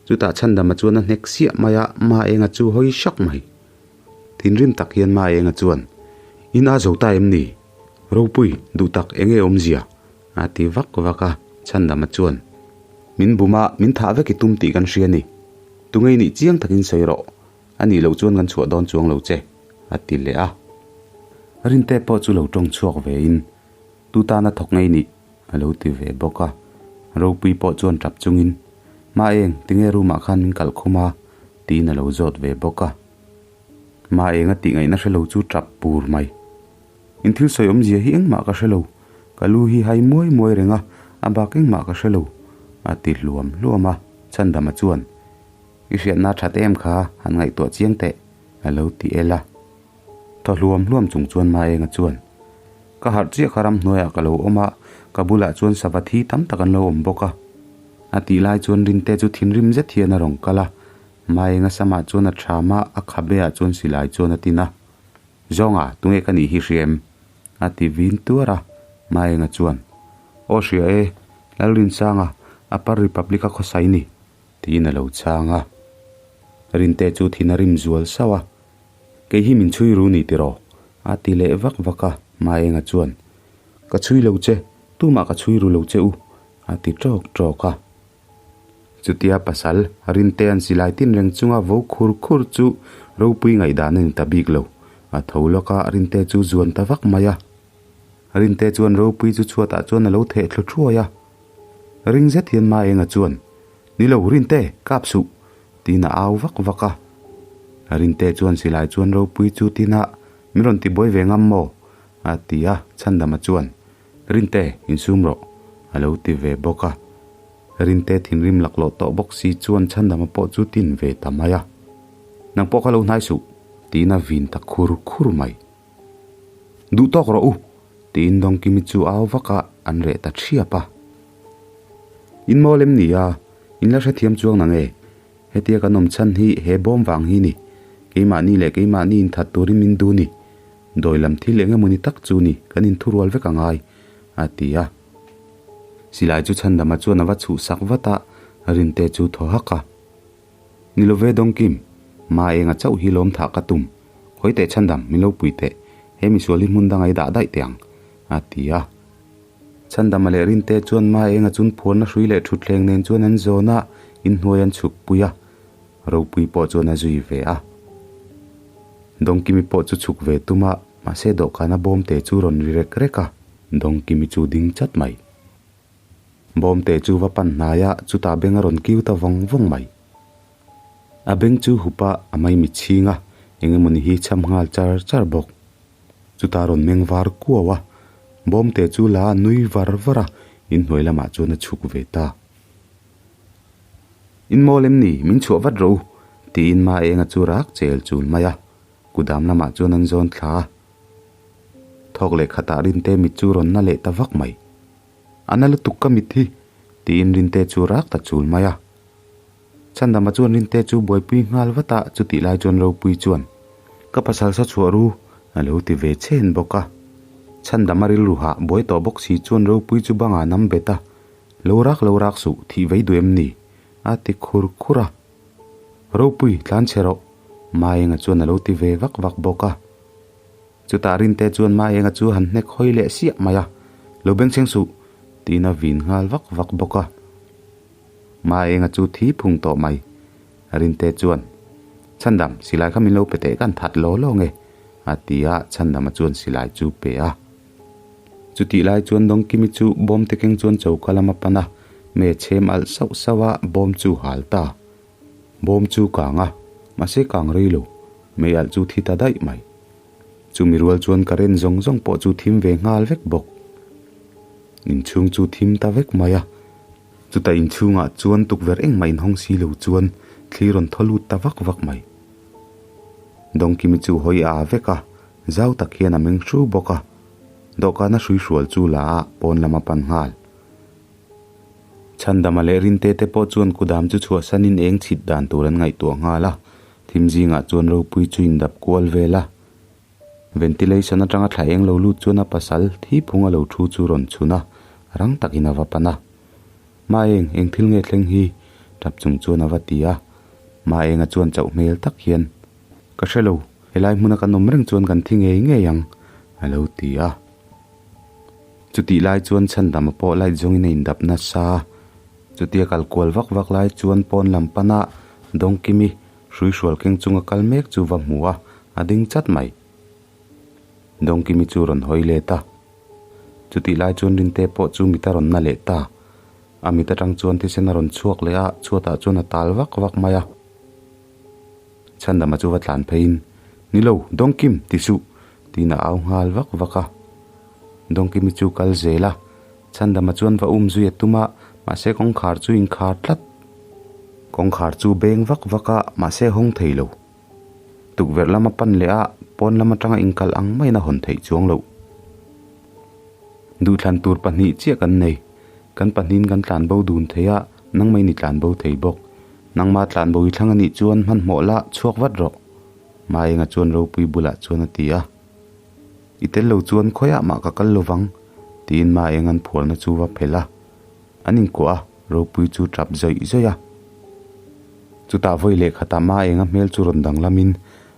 Speaker 2: Chutah Chhandama chuan a hnek siah mai a, Maenga chu hawi hrak mai. Thinrim tak hian Maenga chuan, In a zo ta em ni? Ropui, duh tak eng nge awmzia? a ti vak vak a, Chhandama chuan, Min bum a, min thah vek i tum tih kan hria ni. Tungei nih chiang takin sawi rawh, a nih loh chuan kan chhuah dawn chuang lo che, a ti leh a. Rinte pawh chu lo tawng chhuak vein, Tu tana thawk ngei nih? a lo ti ve bawk a. Ropui pawh chuan tap chungin, Ma eng, tinge room ah khan min kalh khum a? tiin a lo zawt ve bawk a. Ma eng a tih ngaihna hre lo chu tap pur mai. In thil sawi awmzia hi engmah ka hre lo, ka lu hi hai muai muai reng a, a bak engmah ka hre lo, a ti hluam hluam a. Chhandama chuan, I hriatna that em kha han ngaihtuah chiang teh, a lo ti el a. Thaw hluam hluam chung chuan Maenga chuan, Ka harh chiah kha ramhnuaiah ka lo awm a, ka bulah chuan sava thi tam tak an lo awm bawk a. A tih lai chuan Rinte chu thinrim zet hian a rawn kal a, Maenga samah chuan a ṭham a, a khabeah chuan silai chuan a tin a. Zawnga, tunge ka nih hi hria em? A ti vin tuar a, Maenga chuan, Aw hria e, Lalrinsanga, Upper Republic-a khawsai ni, tiin a lo chhang a. Rinte chu thin a rim zual sauh a, Kei hi min chhui ru ni tiraw? A ti leh vak vak a, Maenga chuan, Ka chhui lo che, tumah ka chhui ru lo che u, a ti tawk tawk a. Chutia pasal Rintea'n silai tin reng chunga vo khur khur chu ropui ngaihdan a ni ta bik lo. A tho lawk a, Rinte chu zuan ta vak mai a. Rinte chuan ropui chu chhuatah chuan a lo theh thlu thuai a. Ring zet hian Maenga chuan, Ni lo, Rinte, kap suh! Tiin a au vak vak a. Rinte chuan silai chuan ropui chu tina min rawn ti buai ve ngam maw? a ti a, Chhandama chuan, Rinte, insum rawh, a lo ti ve bawk a. Rinte thinrim laklawh tawh bawk si chuan Chhandama pawh chu tin ve ta mai a. Nang pawh kha lo hnai suh, tiin a vin ta khur khur mai. Duh tawk rawh u, tiin Dawngkimi chu au vak a, an reh ta thiap a. In mawl em ni a, in la hrethiam chuang nang e. Hetia kan awm chhan hi he bawm vang hi ni. Keimahni leh keimahni inthat turin min duh ni. Dawi lam thil eng emawni tak chu ni, kan inthurual vek a ngai, a ti a. Silai chu Chhandama chuan a va chhuhsak vat a, Rinte chu thaw hak a. Ni lo ve Dawngkim, ma enga chauh hi lawm thah ka tum. Khawi teh Chhandam, min lo pui teh, he misual hi hmun danga i dah daih teh ang, a ti a. Chhandama leh Rinte chuan ma enga chun phuarna hrui leh thutthleng nen chuan an zawn a, inhnuai an chhuk pui a, Ropui pawh chuan a zui ve a. Dawngkimi pawh chu chhuk ve tum a, mahse dawhkana bawmte chu rawn ri rek rek a, Dawngkimi chu ding chat mai. Bawmte chu va pan hnai a, chutah beng a rawn kiu ta vawng vawng mai. A beng chu hup a, a maimi chhing a, eng emawni hi cham nghal char char bawk. Chutah rawn meng var kuau a, bawmte chu la a nui var var a, inhnuai lamah chuan a chhuk ve ta. In mawl em ni, min chhuah vat rawh u, tiin Maenga chu rak chel chul mai a, kudam lamah chuan an zawn thla a. Thawk leh khatah Rinte mit chu rawn na leh ta vak mai. A na lutuk ka mit hi, tiin Rinte chu rak ta chul mai a. Chhandama chuan Rinte chu buaipui nghal vat a, chutih lai chuan Ropui chuan, Ka pasal sa chhuah ru, a lo ti ve chen bawk a. Chhandama rilru hah buai tawh bawk si chuan Ropui chu bangah nam bet a, Lo rak lo rak suh, thih vei duh em ni? a ti khur khur a. Ropui, tlan chhe rawh, Maenga chuan a lo ti ve vak vak bawk a. Chutah Rinte chuan Maenga chu han hnek hawi leh siah mai a, Lo bengchheng suh, tiin a vin nghal vak vak bawk a. Maenga chu thi phung tawh mai. Rinte chuan, Chhandam, silai kha min lo pe teh kan that law law nge, a ti a, Chhandama chuan silai chu pe a. Chutih lai chuan Dawngkimi chu bawm te keng chuan choka lam a pan a, me chhem alh sauh sauh a, bawm chu hal ta. Bawm chu kang a, mahse kang rei lo, mei alh chu thi ta daih mai. Chumi rual chuan current zawng zawng pawh chu thim ve nghal vek bawk. Inchhung chu thim ta vek mai a, chutah inchhungah chuan tukverh engmah inhawng si lo chuan thli rawn thaw lut ta vak vak mai. Dawngkimi chu hawi a vek a, Zau tak hian a meng hru bawk a, dawhkana hrui hrual chu la a pawn lam a pan nghal. Chhandama leh Rinte te pawh chuan kudam chu chhuahsanin eng chhit dan tur an ngaihtuah nghal a, thim zingah chuan ropui chu indap kual vel a. Ventilation atanga thla eng lo lut chuan a pasal thi phung a lo thu chu rawn chhun a, rang takin a va pan a. Maeng, eng thil nge thleng hi? Tap chung chuan a va ti a. Maenga chuan chauh hmel tak hian, Ka hre lo, helai hmuna kan awm reng chuan kan thi ngei ngei ang, a lo ti a. Chutih lai chuan chhandama pawh light zawngin a indap nasa a. Chutia kal kual vak vak lai chuan pawn lam pana Dawngkimi hruihrual keng chunga kal mek chu va hmu a, a ding chat mai. Dawngkimi chu rawn hawi let a. Chutih lai chuan Rinte pawh chu mit a rawn na leh ta. A mit atang chuan thisen a rawn chhuak leh a, chhuatah chuan a tal vak vak mai a. Chhandama chu va tlan pheiin, Ni lo, Dawngkim, ti suh, tiin a au nghal vak vak a. Dawngkimi chu kal zel a, Chhandama chuan va um zui a tum a, mahse kawngkhar chu inkhar tlat. Kawngkhar chu beng vak vak a, mahse hawng thei lo. Tukverh lama pan leh a, pawn lam atanga inkal ang maiin a hawn theih chuang loh. Duhthlan tur pahnih chiah kan nei. Kan pahnihin kan tlanbo dun thei a, nangmah in i tlanbo thei bawk. Nangmah tlanbo i thlang a nih chuan hmanhmawh la, chhuak vat rawh. Maenga chuan ropui bulah chuan a ti a. I tel lo chuan khawiah mah ka kal lovang, tiin Maenga'n phuarna chu va phelh a. An inkuah a, ropui chu tap zawih zawih a. Chutah vawi leh khatah Maenga hmel chu rawn danglamin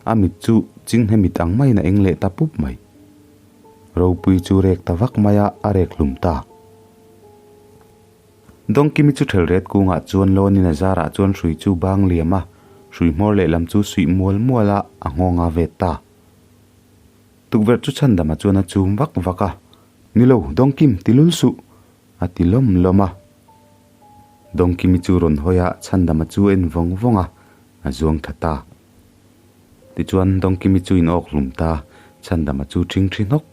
Speaker 2: a mit chu chinghne mit ang maiin a eng leh ta pup mai. Ropui chu rek ta vak mai a, a rek hlum ta. Dawngkimi chu thelret kungah chuan lawnin a zarah chuan hrui chu bang liam a, hrui hmawr lehlam chu suih mual mual a, a nghawng a vet ta. Tukverh chu chhandama chuan a chum vak vak a, Ni lo, Dawngkim, ti lul suh! a ti lawm lawm a. Dawngkimi chu rawn hawi a, chhandama chu en vawng vawng a, a zuang tha ta. Tichuan, Dawngkimi chu in awk hlum ta, chhandama chu ṭhing ṭhi hnawk.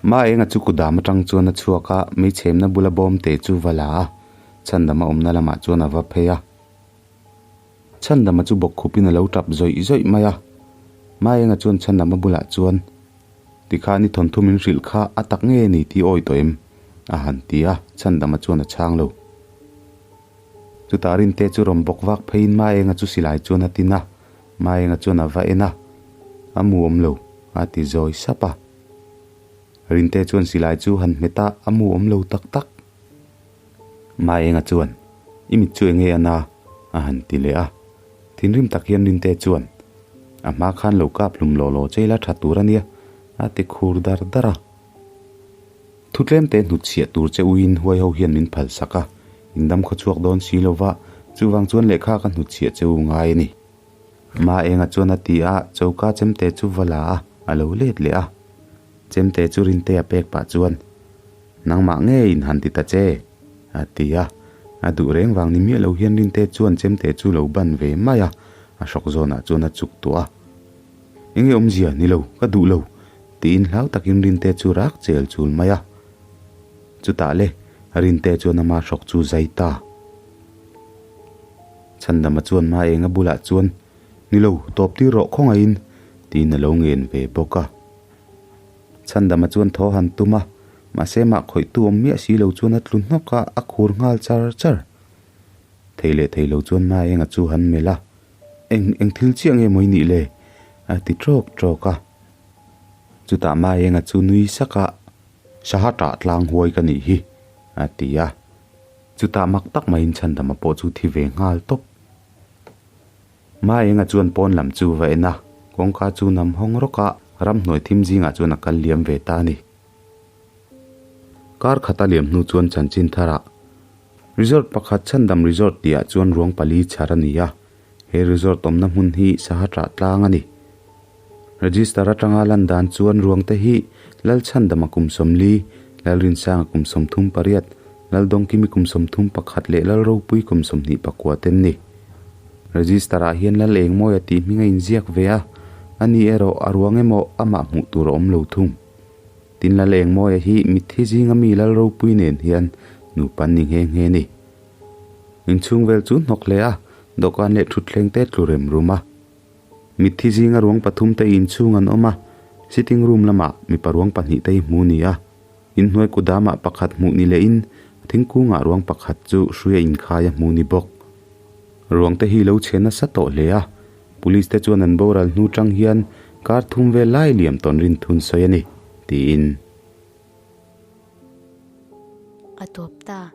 Speaker 2: Maenga chu kudam atang chuan a chhuak a, meichhemna bula bawm te chu va la a, chhandama awmna lamah chuan a va phei a. Chhandama chu bawkkhupin a lo tap zawih zawih mai a. Maenga chuan chhandama bulah chuan, Tikhan i thawnthu min hrilh kha a tak nge ni tih awi tawh em? a han ti a, chhandama chuan a chhang lo. Chutah Rinte chu rawn bawk vak pheiin Maenga chu silai chuan a tin a, Maenga chuan a va en a, A mu awm lo, a ti zawi sap a. Rinte chuan silai chu han hmet a, a mu awm lo tak tak. Maenga chuan, I mit chu enge a na? a han ti leh a. Thinrim tak hian Rinte chuan, A hma khan lo kap hlum law law che ila tha tur a nia, a ti khur dar dar a. Thu tlem te hnutchhiah tur che uiin huai ho hian min phal sak a, in dam khaw chhuak dawn si lo va, chuvang chuan lehkha ka hnutchhiah che u ngai a ni. Maenga chuan a ti a, choka chemte chu va la a, a lo let leh a. Chemte chu Rinte a pek pah chuan, Nangmah nge in han ti ta che? a ti a. A duh reng vang ni miah lo hian Rinte chuan chemte chu lo ban ve mai a, a hrawk zawnah chuan a chuk tuah a. Enge awmzia ni lo, ka duh lo, tiin hlau takin Rinte chu rak chel chul mai a. Chutah le, Rinte chuan ama hrawk chu zai ta. Chhandama chuan Maenga bulah chuan, Ni lo, tawp tir rawh khawngaihin, tiin a lo ngen ve bawk a. Chhandama chuan thaw han tum a, mahse mah khawihtu awm miah si lo chuan a tlu hnawk a, a khur nghal char char. Thei leh thei lo chuan Maenga chu han melh a, Eng, eng thil chiah nge maw i nih le? a ti tawk tawk a. Chutah Maenga chu nui sak a, Saha tah tlang huai ka nih hi, a ti a. Chutah mak tak maiin Chhandama pawh chu thi ve nghal tawp. Maenga chuan pawn lam chu va en a, kawngka chu nam hawng rawk a, ramhnuai thim zingah chuan a kal liam ve ta a ni. Kar khat a liam hnu chuan chanchin tharah Resort pakhat Chhandam Resort tihah chuan ruang pali chhar a ni a, he resort awmna hmun hi Saha ṭah tlang a ni. Register atanga lan dan chuan ruangte hi Lalchhandama kum 40, Lalrinsanga kum 38, Laldawngkimi kum 31 leh Lalropui kum 29 te an ni. Register ah hian Lal Engmawia tih hming a inziak ve a, ani erawh a ruang emaw amah hmuh tur a awm lo thung. Tin Lal Engmawia hi mitthi zinga mi Lal Ropui nen hian nupa an ni nghe nghe ni. Inchhung vel chu hnawk hle a, dawhkan leh thutthleng te tlu rem rum a. Mitthi zinga ruang pathum te inchhung an awm a, sitting room lamah mipa ruang pahnih te hi hmu ni a. Inhnuai kudamah pakhat hmuh ni lehin thingkungah ruang pakhat chu hruia inkhai a hmu ni bawk. Ruang te hi lo chhe nasa tawh hle a, Police te chuan an boral hnu tang hian kar thum vel lai liam tawn rin thun sawi a ni, tiin.
Speaker 1: A tawp ta.